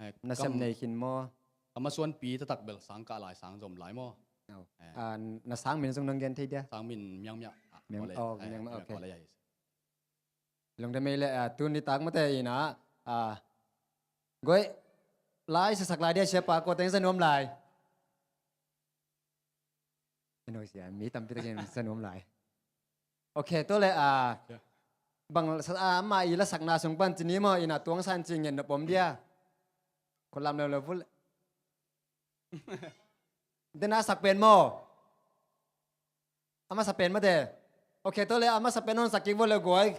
eh, nasem nei khin maw? Ka masuanpi taktak bel sangkah lai, sang zom lai maw? Aw. Eh. A, na sang min zong nong gen thei dia? Sang min Miang Miah. Miang, aw, eh, Miang Miah, ok. Lungdam ei le, a, tuni tak mate in a, a, guai, lai sasak lai dia siapa, kua teng sa nuam lai? Eno sia, mi tampi takin sa nuam lai. Ok, tua le, a, bang, a, ama i lasakna sung pan ci ni maw, in a tuang san ci ngen nop om dia. Ko lam lo lo vul. Dena sak pen maw? A masa pen mate. Ok, tua le a masa pen hong sak kik vua le guai.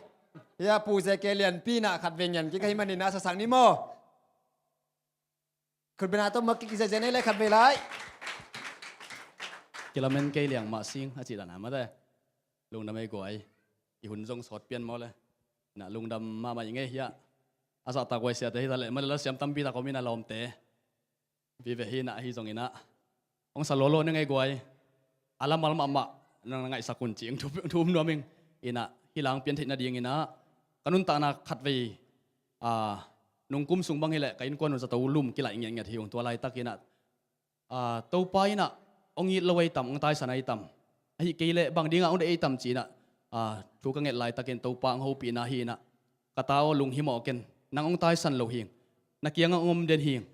Hia Pu Ze Kei Lianpi na khat vei ngen kik ahi manin a sasak ni maw? Khutbetna tawh muak kik zezen ei le khat vei lai. Kilamen kei liang mah sing a cih dan a mate. Lungdam ei guai. I hun zong sawt pian maw le. Na lungdam mahmah i ngei hia. a zahtak huai siate hi ta leh, mah leh la siam tampi tak om in a lawmte. Vive hi inah, ahi zong inah, hong sa lolo ne ngei guai. A lamal mahmah nang na ngaihsak un ci ing, thu, thu um nuam ing. Inah, hih la hong pian theih nading inah ka nuntakna khatvei, a, nungkum sung bang hi leh ka innkuan uh zato lum kilaih ngiatngiat hi ung. Tua laitak inah, a, Topa inah hong it lo ahi tam, hong taisan ahi tam, ahih kei leh bang dingah hong deih ahi tam ci inah, a, thu ka nget laitakin Topa hong hopihna hi inah, ka ta aw, lunghimawh ken, nang hong taisan lo hi ing. Na kiangah hong om den hi ing.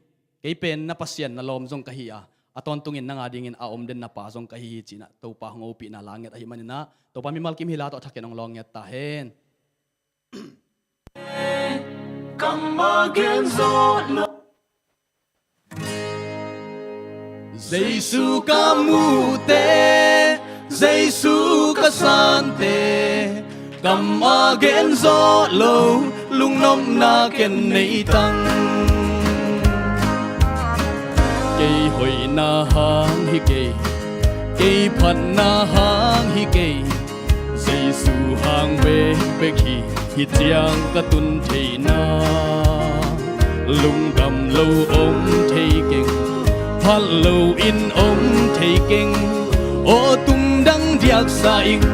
Kei pen na Pasian, na lawm zong ka hi a, a tawntungin nang adingin a om den na pa zong ka hi hi ci inah Topa hong hopihna la nget ahih man inah, Topa mimal kim hih la tawh thakin hong lawng ngiat ta hen. Kam a gen zawh lo. Jesu ka mute, Jesu ka sante, kam a gen zawh lo, lungnopna ken nei tang. Kei hoihna hang hi kei, kei phatna hang hi kei, Jesu hang bekbek hi, hih ciang ka tun theihna. Lungdam lo om thei keng, phat lo in om thei keng, aw tum dang diaksa ing,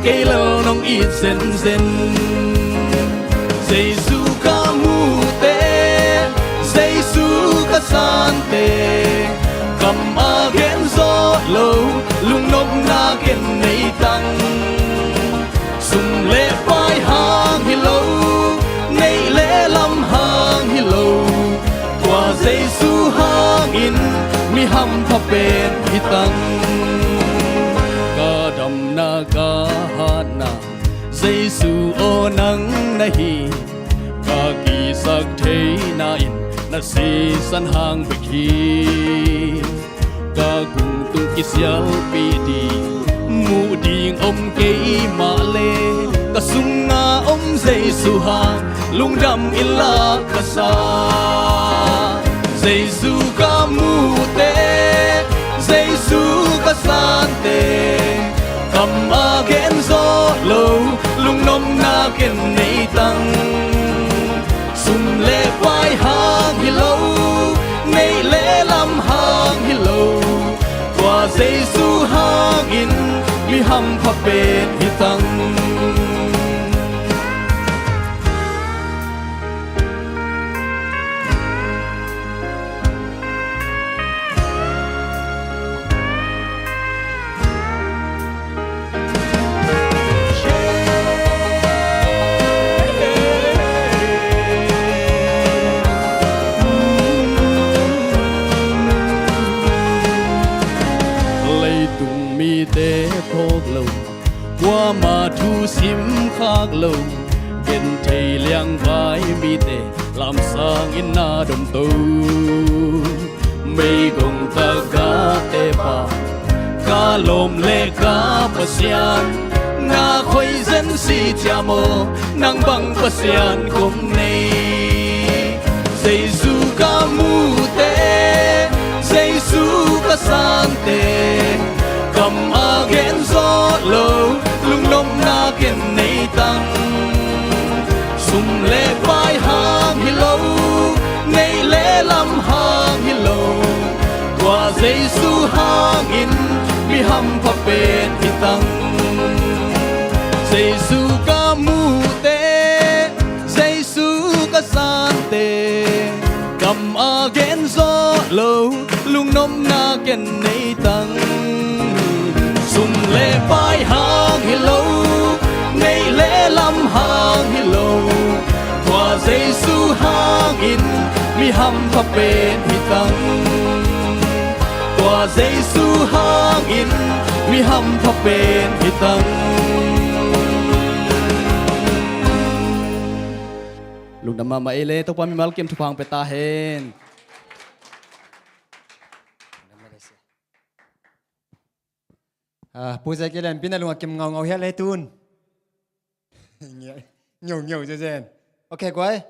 kei lel nong it zenzen. Jesu ka mute, Jesu ka sante, kam a gen zawh lo, lungnopna ken nei tang. Sum le pai hang hi lo, neih le lam hang hi lo, tua Jesu hangin mi hampha pen hi tang. Ka damna, ka hatna, Jesu aw nang na hi. Ka kihsak theihna in na sisan hang bek hi. Ka kung tung kisialpih ding, muh ding om kei mah le, ka sunga om Jesu hang lungdam in lak ka sa. Jesu ka mute, Jesu ka sante, kam a gen zawh lo, lungnopna ken nei tang. Sum le pai hang hi lo, neih le lam hang hi lo, tua Jesu hangin mi hampha pen hi tang. Leitung mite phawk lo, kuama thu sim khak lo, genthei liangvai mite lamsang in na domto. Meigong tak gate pa, ka lawm le ka Pasian, na khoi zen si cia maw, nang bang Pasian kong nei. Jesu ka mute, Jesu ka sante, kam a gen zawh lo, lungnopna ken nei tang. Sum le pai hang hi lo, neih le lam hang hi lo, tua Jesu hangin mi hampha pen hi tang. Jesu ka mute, Jesu ka sante, kam a gen zawh lo, lungnopna ken nei tang. Sum le pai hang hi lo, neih le lam hang hi lo, tua Jesu hangin mi hampha pen hi tang. Tua Jesu hangin mi hampha pen hi tang. Lungdam mahmah ei le, Topa mimal kim thupha hong pia ta hen. Ah, Pu Zekiel in pina lungah kim ngaungau hial le tun. Ngiau, ngiau, ngiau, zen, zen. Ok, guai.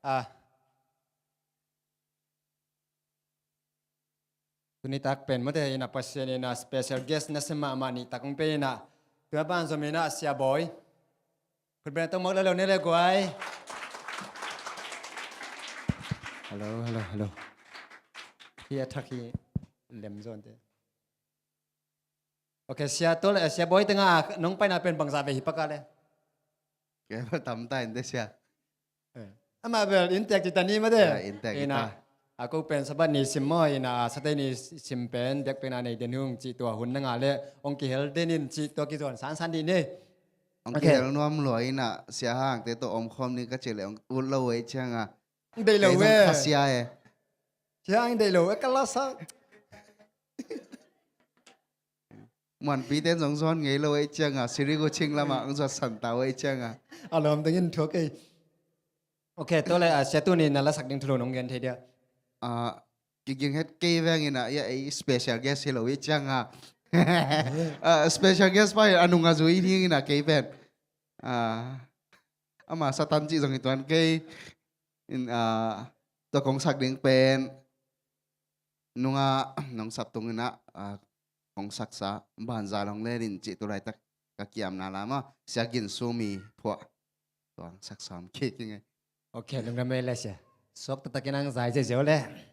Ah. Tuni tak pen mawte inah Pasian inah special guest nasia mahmah nih tak hong pe inah, tua ban zom inah Sia Bawi. Khut beng tawh mawk lalo ne le guai. Hello, hello, hello. Hi a thak hi lem zawn te. Ok, sia, tua leh, sia Bawi tengah nong paina pen bangzah vei hi pak a le? Kei bel tam ta in te sia. Eh. Amah bel inntek ci ta ni mate. Ya, inntek ci ta. Ina, a ko pen Sabbath ni sim maw, ina, Saturday ni sim pen biakpiakna nei den hung cih tua hun na ngah leh hong kihel den in cih tua kizawn sansan dih ni. Hong kihel nuam lua ina, sia Hang te tawh omkhawm ni ka cih leh hong ut lo uh ei cianga. Deih lo ve. Kha sia e. Sia Hang deih lo e, ka la sa. Muanpi ten zong zuan ngei lo ei cianga, Sirigu Ching lamah ang zuat san ta uh ei cianga. A lawm dingin thuak ei. Ok, tua leh, ah, sia tuni na lasak ding thulu nong gen thei dia? Ah, kiging het kei veng ina, ya ei special guest hi lo ei cianga. Ah, special guest pa hi a nunga zui hi ina kei pen. Ah, ama Satan cih zong hi tuan kei. In, ah, tua kong sak ding pen nunga nong sap tung ina, ah, kong saksa banza long lenin cih tu laitak ka kiamna lama sia Gin Sumi phuah tuang saksa om kik ing ei. Ok, lungdam ei le sia. Suak taktakin ang zai ziau le.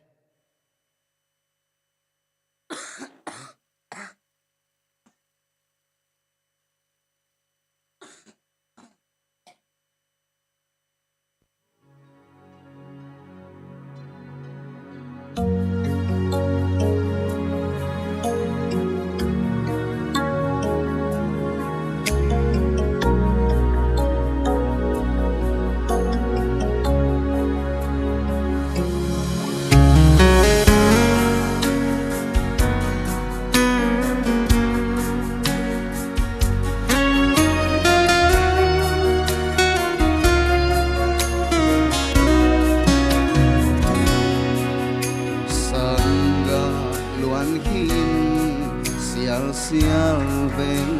Sangah luan khin sialsial veng,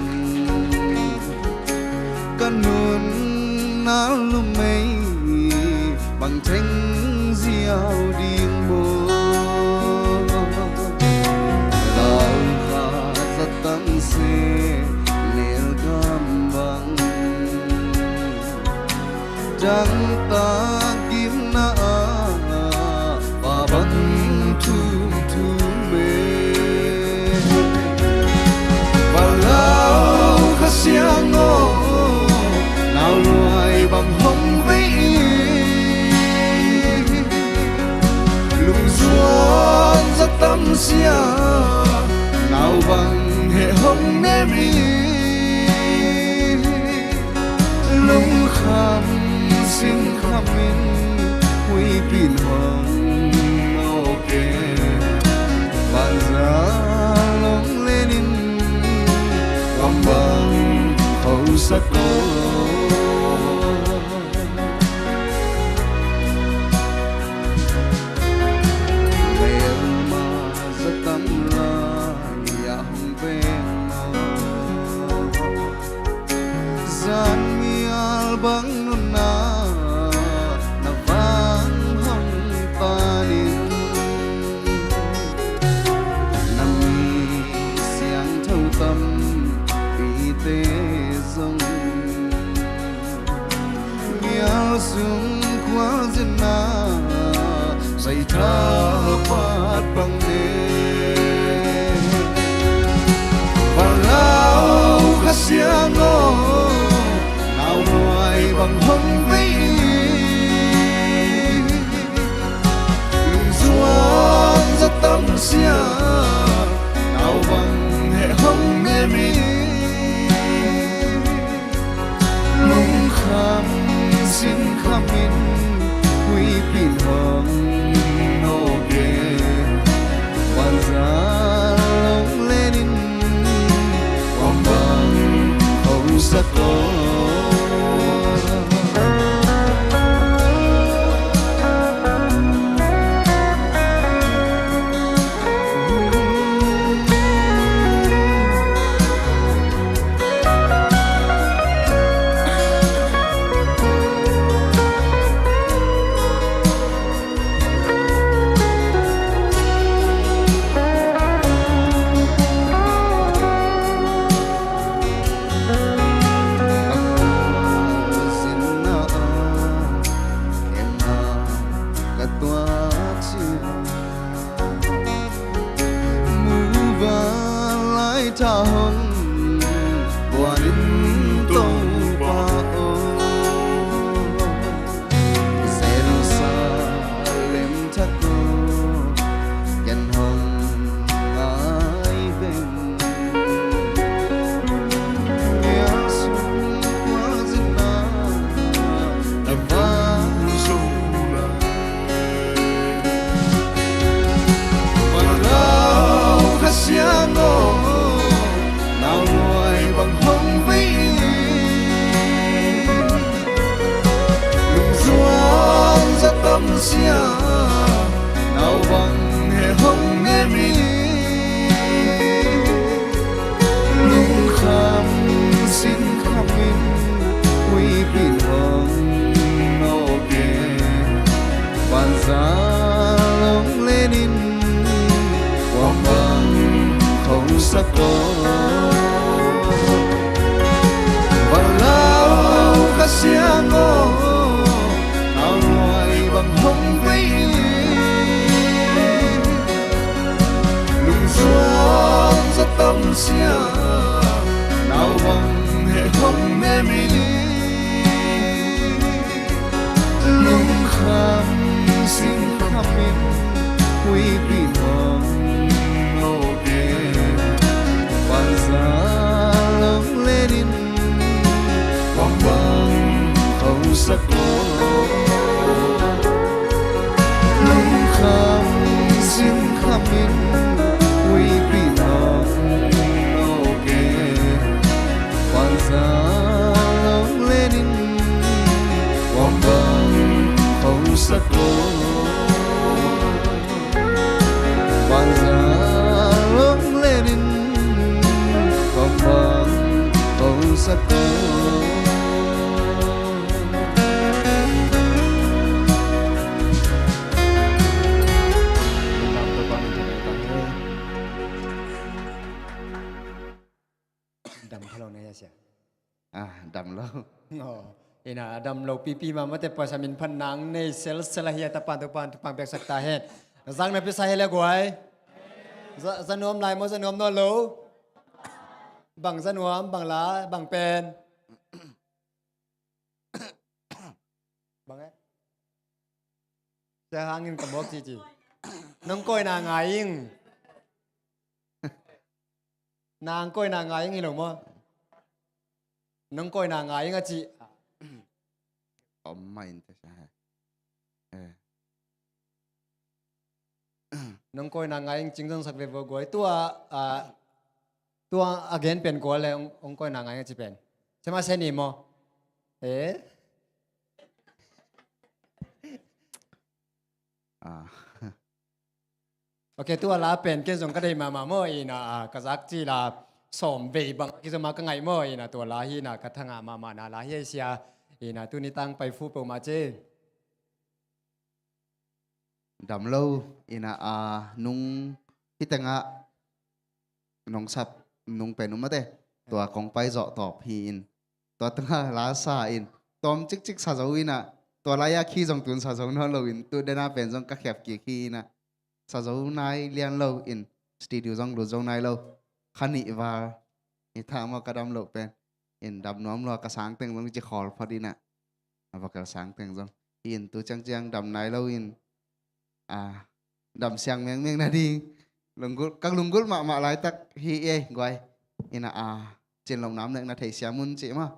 ka nunna lumei bang theng ziau ding maw? Laukha zatam se lelkam bang, dangtak gimna ah pa bang thum thum e. Valau Kha Siang aw, nau luai bang hong vei i, lungzuan zatam sia, nau bang heh hong nem i, lungkham sinkham in huipin hong nawk e. Banza long lenin wambang khosak aw. Melma zatam lai-ah hong veng aw. Zan mial bang nunna na vang hong panin, na mi siangtho tampite zong mial sung khualzinna saitha pat bang ne. Valau Kha Siang aw, nau luai bang hong vei i, lungzuan zatam sia, nau bang heh hong nem i, lungkham sinkham in huipin hong nawk e. Banza long lenin wambang khosak aw. Sia, nau bang he hong ne mi. Lungkham sinkham in, huipi nuam nawk e. Banza long lenin, kuam bang khosak aw. Van lau kha siang aw, naunuai bang hong vei in. Lungzuang za tam sia, nau bang he hong ne mi. Lungkham sinkham in, huipi nuam nawk e. Banza long lenin, kuam bang khosak aw. Lungkham sinkham in, huipi nuam nawk e. Banza long lenin, kuam bang khosak aw. Banza long lenin, kuam bang khosak aw. Dam kha lo na hia sia? Ah, dam lo. Aw, ina, dam lo pipi mah mate, puasa min phan nang nei selsel ahi a, Tapan Topan thupha piaksak ta hen. Zang na pisa hi le guai. Za, za nuam lai maw, za nuam nawn lo? Bang za nuam, bang la, bang pen? Bang e? Sia hangin ka mawk cici. Nong kawina ngai ing. Nang kawina ngai ing hi lo maw? Nong kawina ngai ing a ci. Om mah in te sa. Eh. Nong kawina ngai ing cing zong sak ve vo guai. Tua, ah, tua a gen pen kua le hong, hong kawina ngai ing a ci pen. Sia mah sia ni maw? Eh? Ah. Ok, tua la pen ken zong ka deih mahmah maw, ina, ah, ka zak ci la sawm vei bang kizom a ka ngaih maw, ina, tua la hi na ka thangah mahmah na la hi a sia, ina, tuni tang pai fu peuhmah ci. Dam lo, ina, ah, nung hi tengah nong sap nung pen um mate, tua kong pai zawh tawp hi in. Tua tengah la sa in, tawm cikcik sa zo ina, tua lai-ah khi zong tun sa zo nawn lo in, tu dena pen zong ka khiap kik hi ina, sa zo nai lian lo in, studio zong lut zo nai lo. Kha nih val hi ta maw ka dam loh pen. In dam nuam lua ka sang teng zong ci khawl phot ina. A vocal sang teng zong. In tu ciangciang dam nai lo in, a, dam siang mengmeng na ding. Lunggulh, ka lunggulh mahmah laitak hi e guai. Ina, a, cin lo nam nek na thei siam un ci maw.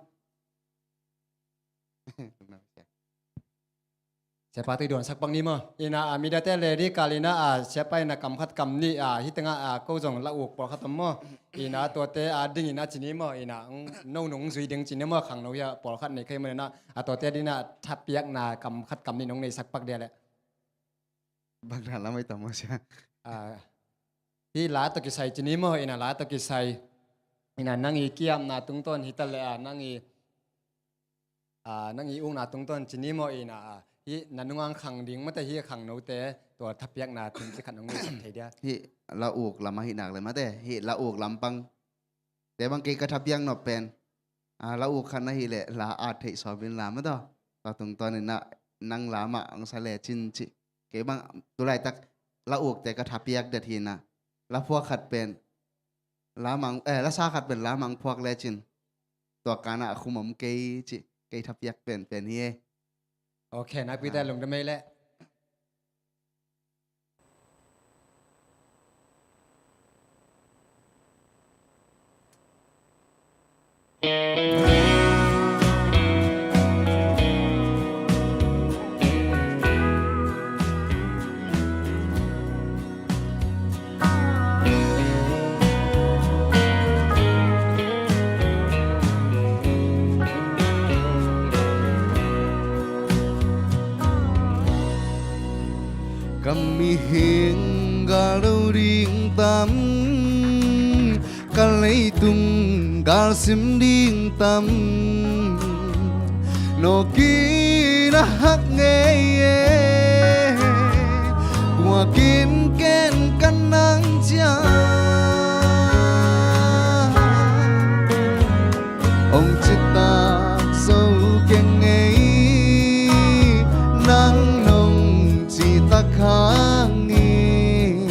Siapa tui duan sak pak ni maw. Ina, a, midate le di kal ina, a, siapa ina kam khat kam nih, a, hi tengah, a, ko zong la uk pawlkhat om maw. Ina tuate, a, ding ina ci ni maw. Ina, mm, no nung zui ding ci ni maw, khangno hia pawlkhat nei kei maw ina, a, tuate dina thapiakna kam khat kam nih nong nei sak pak dia le. Bang na lam ai tam maw sia. A, hi la tawh kisai ci ni maw, ina la tawh kisai. Ina nang i kiamna tungtawn hi ta le, a, nang i, a, nang i ukna tungtawn ci ni maw, ina, a, hi na nungang khang ding mate hi khangnote, tua thapiakna thum ci khat nong nuihsak thei dia. Hi la uk lam ahi nak le mate, hi la uk lam pang. Te bang kei ka thapiak nop pen, a, la uk khat na hi le, la at theih sawm in la mate. Tua tungtawn ina nang la mah ang sa le cin ci. Kei bang tu laitak la ukte ka thapiak det hi na. La phuak khat pen, la mang, eh, la sa khat pen la mang phuak le cin. Tua kana khum om kei ci, kei thapiak pen pen hi e. Ok, nakpite lungdam ei le. Mihing gal do ding tam, ka leitung gal sim ding tam, nawkin a hak ngei e, kua kin ken ka nang ciang. Hong citak zo keng ei, nang nong citak hangin.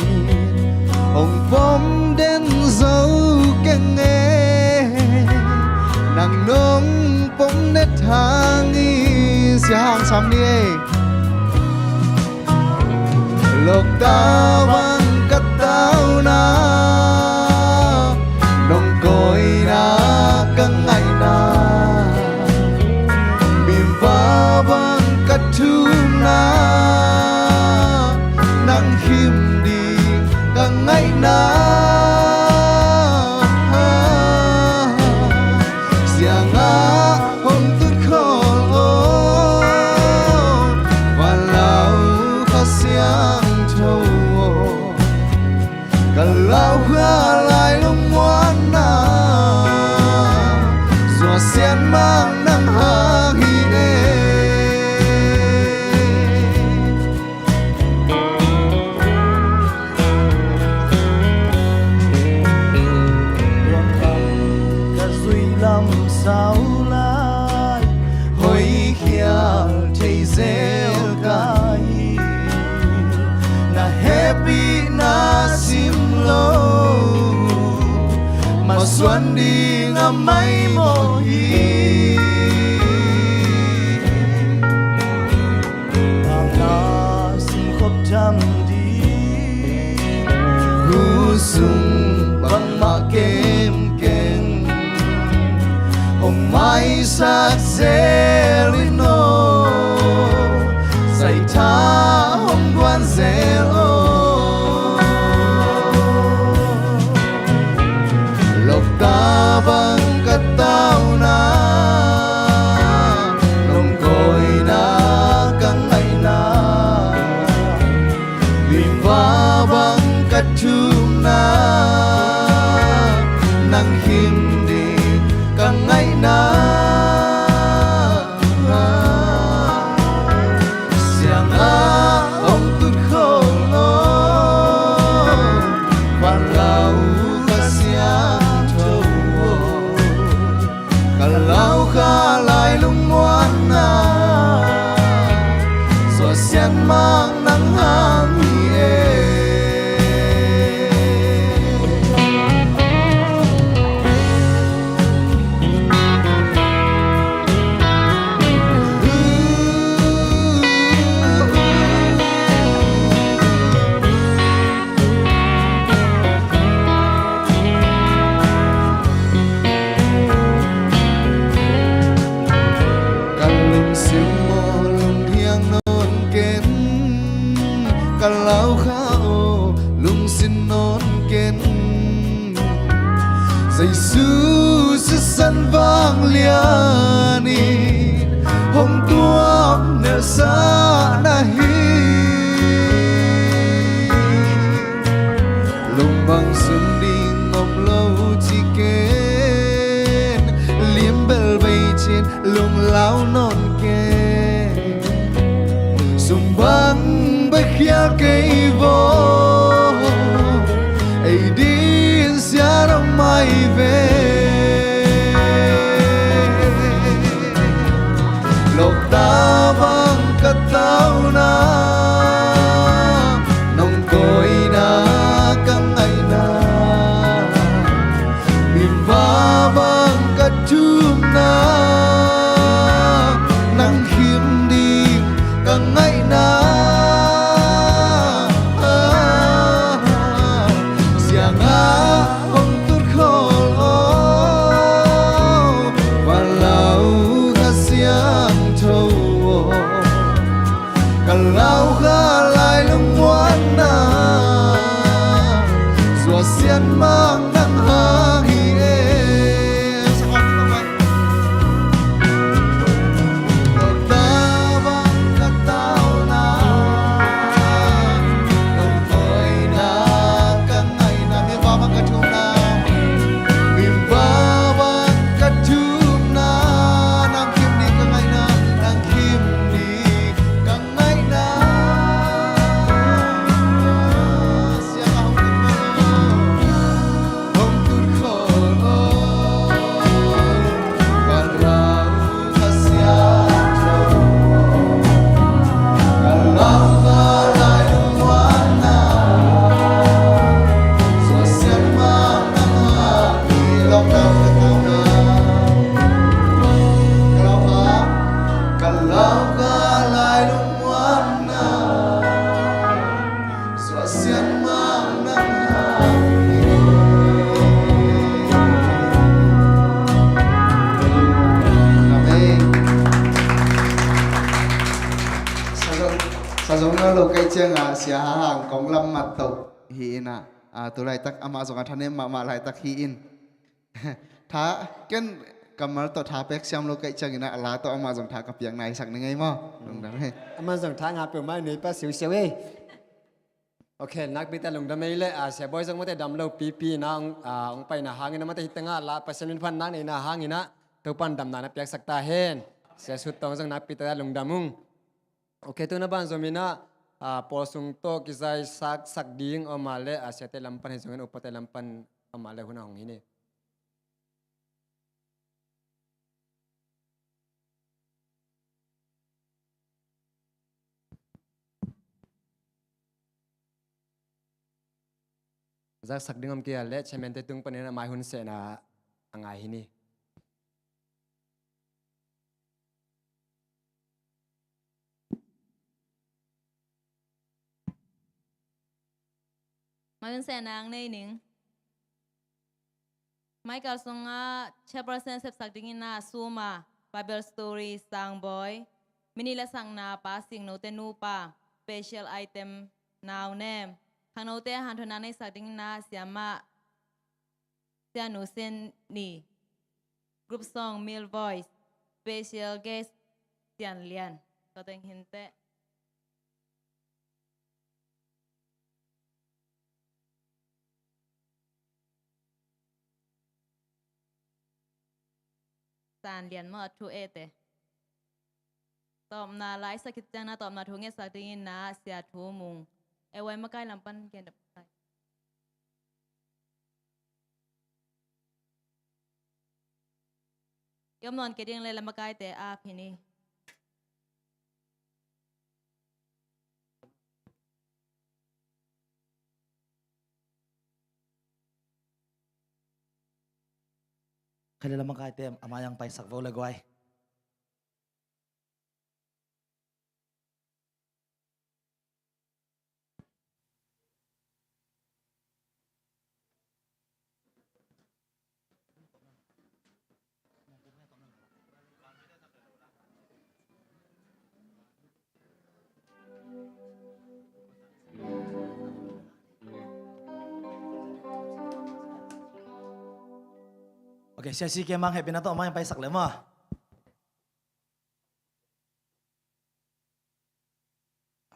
Hong pom den zo keng ei, nang nong pom den hangin. Sia Hang sam ni ei. Lokta bang ka tauna, nong kawina ka ngaihna, mipa bang ka thumna, nang him ding ka ngaihna. Siangah hong tut khol aw, Vanlau Kha Siangtho aw. Ka lau kha lai lungmuanna, Zuasiat Mang nang hang hi e. Tuang kam ka zuih lam sau lai, hoih khial thei zel ka hi. Na hehpihna sim lo, masuan ding a maimawh hi. Bang a sim khop tham ding, hu sung bangmah kemkem, hong maisak zel in aw, saitha hong guan zel aw. Lokta bang ka tauna, nong kawina ka ngaihna, mipa bang ka thumna, nang him ding ka ngaihna. Siangah hong tut khol aw, Vanlau Kha Siangtho aw. Ka lau kha lai lungmuanna, Zuasiat Mang nang hang hi e. Ka lungsim maw lunghiang nawn ken, ka lau kha aw lungsim nawn ken. Jesu sisan vanglian in hong tuam nelhsa na hi. Lung bang sung ding om lo ci ken, lim bel bei cin lunglau nawn ken. Sum bang bek khial kei vaw, ei din siat a mai ve. Lokta bang ka tauna, nong kawina ka ngaihna, mipa bang ka thumna, nang him ding ka ngaihna. Siangah hong tut khol aw, Vanlau Kha Siangtho aw. Ka lau kha lai lungmuanna, Zuasiat Mang nang hang hi e. Lokta bang ka tauna, Zong lo lo ka hih ciangah Sia Hang Kong lam mat to hi in ah, ah, tu laitak amah zong a thanem mahmah laitak hi in. Tha, ken kammal tawh tha pek siam lo ka hih ciangin ah, a la tawh amah zong tha ka piak naisak ning ei maw? Lungdam hi. Amah zong tha ngah peuhmah, nuih pah siusiau ei. Ok, nakpi tak lungdam ei leh, ah, Sia Bawi zong mawte dam lo pipi in ah, ah, hong paina hangin ah, mawte hih tengah la Pasian min phatna neihna hangin ah, Topa'n damna na piaksak ta hen. Sia Sut Tawng zong nakpi tak lungdam ung. Ok, tu na banzom in ah, ah, pawl sung tawh kizai sak, sak ding om a leh, ah, siate lam pan hi zongin upate lam pan om a leh hun a hong hi ni. Zaksak ding om kei a leh chairman-te tung panin a mai hun sehna a ngai hi ni. Mai hun sehna ang nei ning. Michael sungah chairperson sepsak dingin ah Suma, Bible Story Sangbawi, mini lasakna Pa Singnote nupa, special item Nau Nem, khangnote hanthawn nang neisak dingin ah Siamah, Sianu Sen Ni, group song Male Voice, special guest Sian Lian. Tua teng hinteh. San Lian maw a thu ete. Tawpna la i sak khit ciangin ah tawpna thu ngetsak dingin ah Sia Thu Mung. Ei, huai makai lam pan gen dap makai. I om nawn kei ding leh la makaite ap hi ni. Khaile la makaite a mai-ah paisak vo le guai. Ok, Sia Si Ke Mang, hehpihna tawh a mai-ah paisak le maw.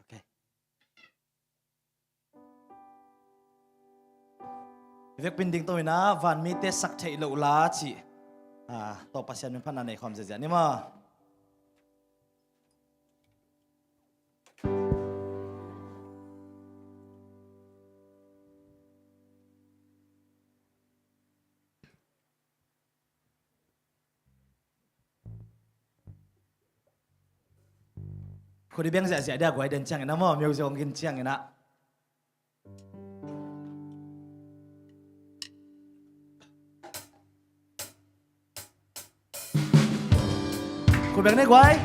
Ok. Vekpi-in ding to in ah, Vanmite Sak Theih Loh La cih, ah, tawh Pasian min phatna nei khawm ziahziah ni maw. Khut i beng ziahziah dia guai, den ciangin ah maw, music hong gin ciangin ah. Khut beng ne guai.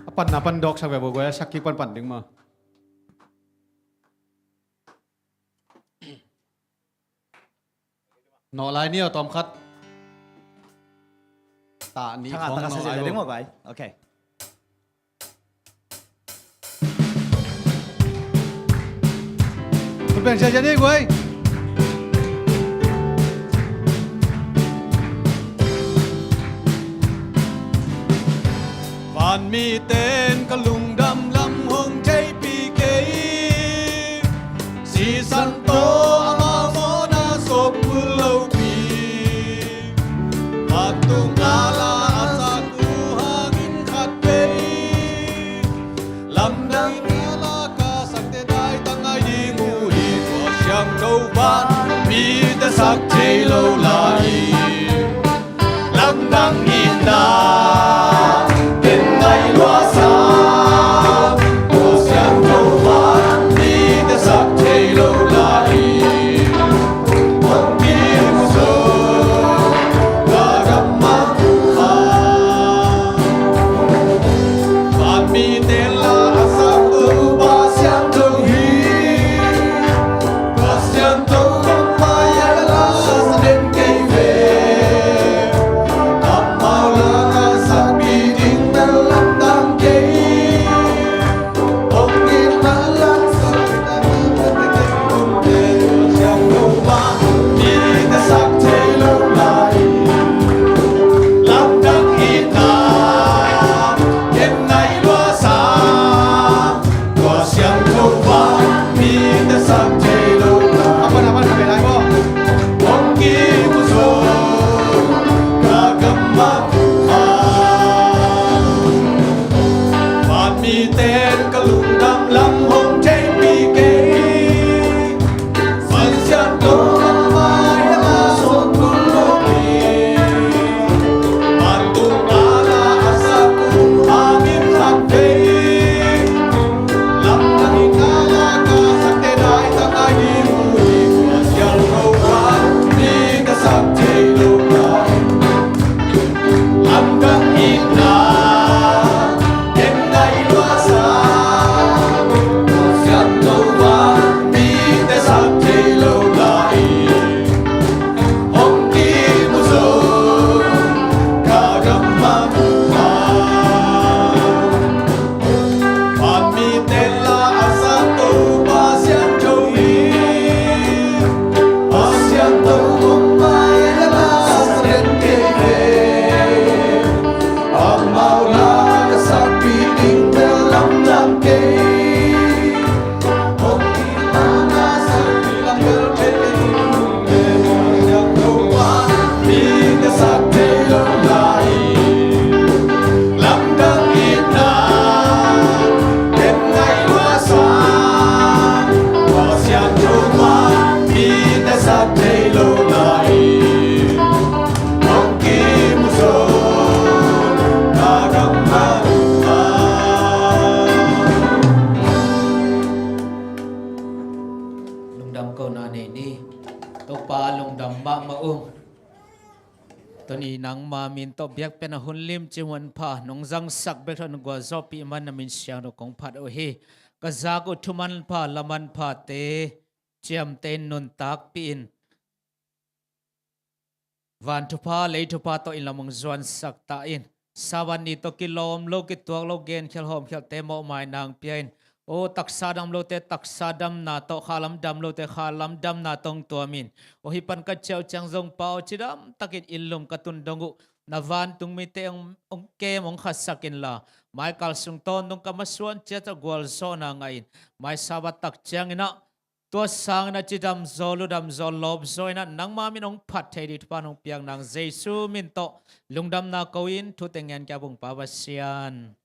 A panna pan dawksak ve bo guai, a sak kik pan pan ding maw. Nawh lai ni aw, tawm khat. Tah nih khawng nawh lai bo. Ok. Khut beng ziahziah ni guai. Vanmite'n ka lungdam lam hong theihpih kei. Sisan tawh amau mawhna sawp kul lopi. Vantung a la a sak uh hangin khat vei. Lamdang in a la ka sakte daitang ngai ding uh hi. Tua siangtho vanmite sak thei lo lai. Lamdang in a ken ngai lua sa. Tuni nangma min tawh biakpiakna hun limci hun manpha nong zangsak bek tawh na gualzawhpih man na min siangtho kong phat uh hi. Ka zak uh thu manpha la manphate ciamteh in nuntakpih in, van thupha lei thupha tawh inn lam hong zuansak ta in. Sabbath ni tawh kilawm lo, kituak lo, genkhial hawmkhialte mawhmai nang pia in. Aw taksa dam lote taksa damna tawh, khalam dam lote khalam damna tawh hong tuam in. Aw hih pan ka ciah uh ciang zong Pa aw cidam takin inn lum ka tun dong uh na vantung mite hong, hong kem hong khatsak inla, mai kal sung tawntung ka masuan ciat tawh gualzawhna ngah in. Mai Sabbath tak ciangin ah tua sangin a cidam zaw, ludam zaw, lawp zaw in ah nangma min hong phat thei ding thupha hong piak nang Jesu min tawh lungdamna ko in thute ngen kia bungpa Pasian.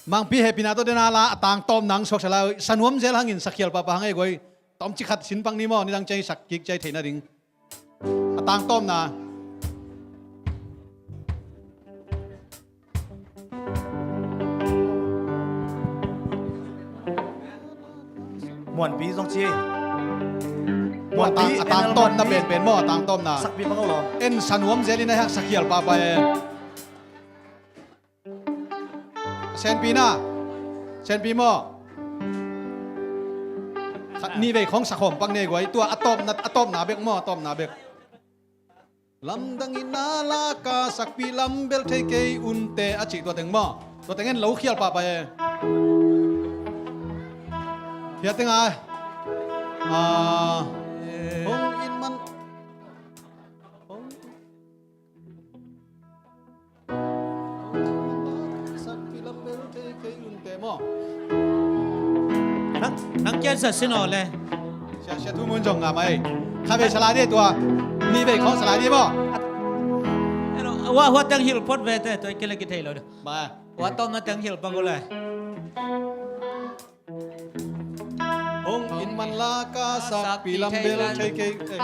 Mangpi hehpihna tawh dena la a tangtawpna hong suaksak lai uh. Sanuam zel hangin sakhial pahpah hang ei guai. Tawmcik khat sin pak ni maw, nidang ciang i sak kik ciai theihna ding. A tangtawpna. Muanpi zong ci. Muanpi a tangtawpna penpen maw, a tangtawpna. Sakpi bang lo. En sanuam zel in a hak sakhial pahpah e. Senpi na. Senpi maw. Khat nih vei khawng sakhawm pak nei guai. Tua a tawpna, a tawpna bek maw, a tawpna bek. Lamdang in a laka sakpi lam bel thei kei unte a cih tua teng maw. Tua teng en lo khial pahpah e. Hia teng a. Hong in man. Hong Nang, nang kian sa sin aw le. Sia, sia thu mun zong nga mai. Kha vei sa lai dia tua. Ni vei khawng sa lai dia maw. Hello, wa, wa teng hil phot ve te, tua kile ki thei lo. Ma. Wa tom na teng hil pak uh le. Hong in man la ka sakpi lam bel thei kei. Eh,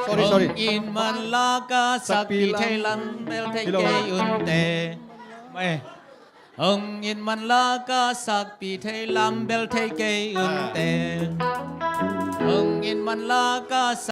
sorry, sorry. Hong in man la ka sakpi thei lam bel thei kei unte. Mai. Hong in man la ka sakpi thei lam bel thei kei unte. Hong in man la ka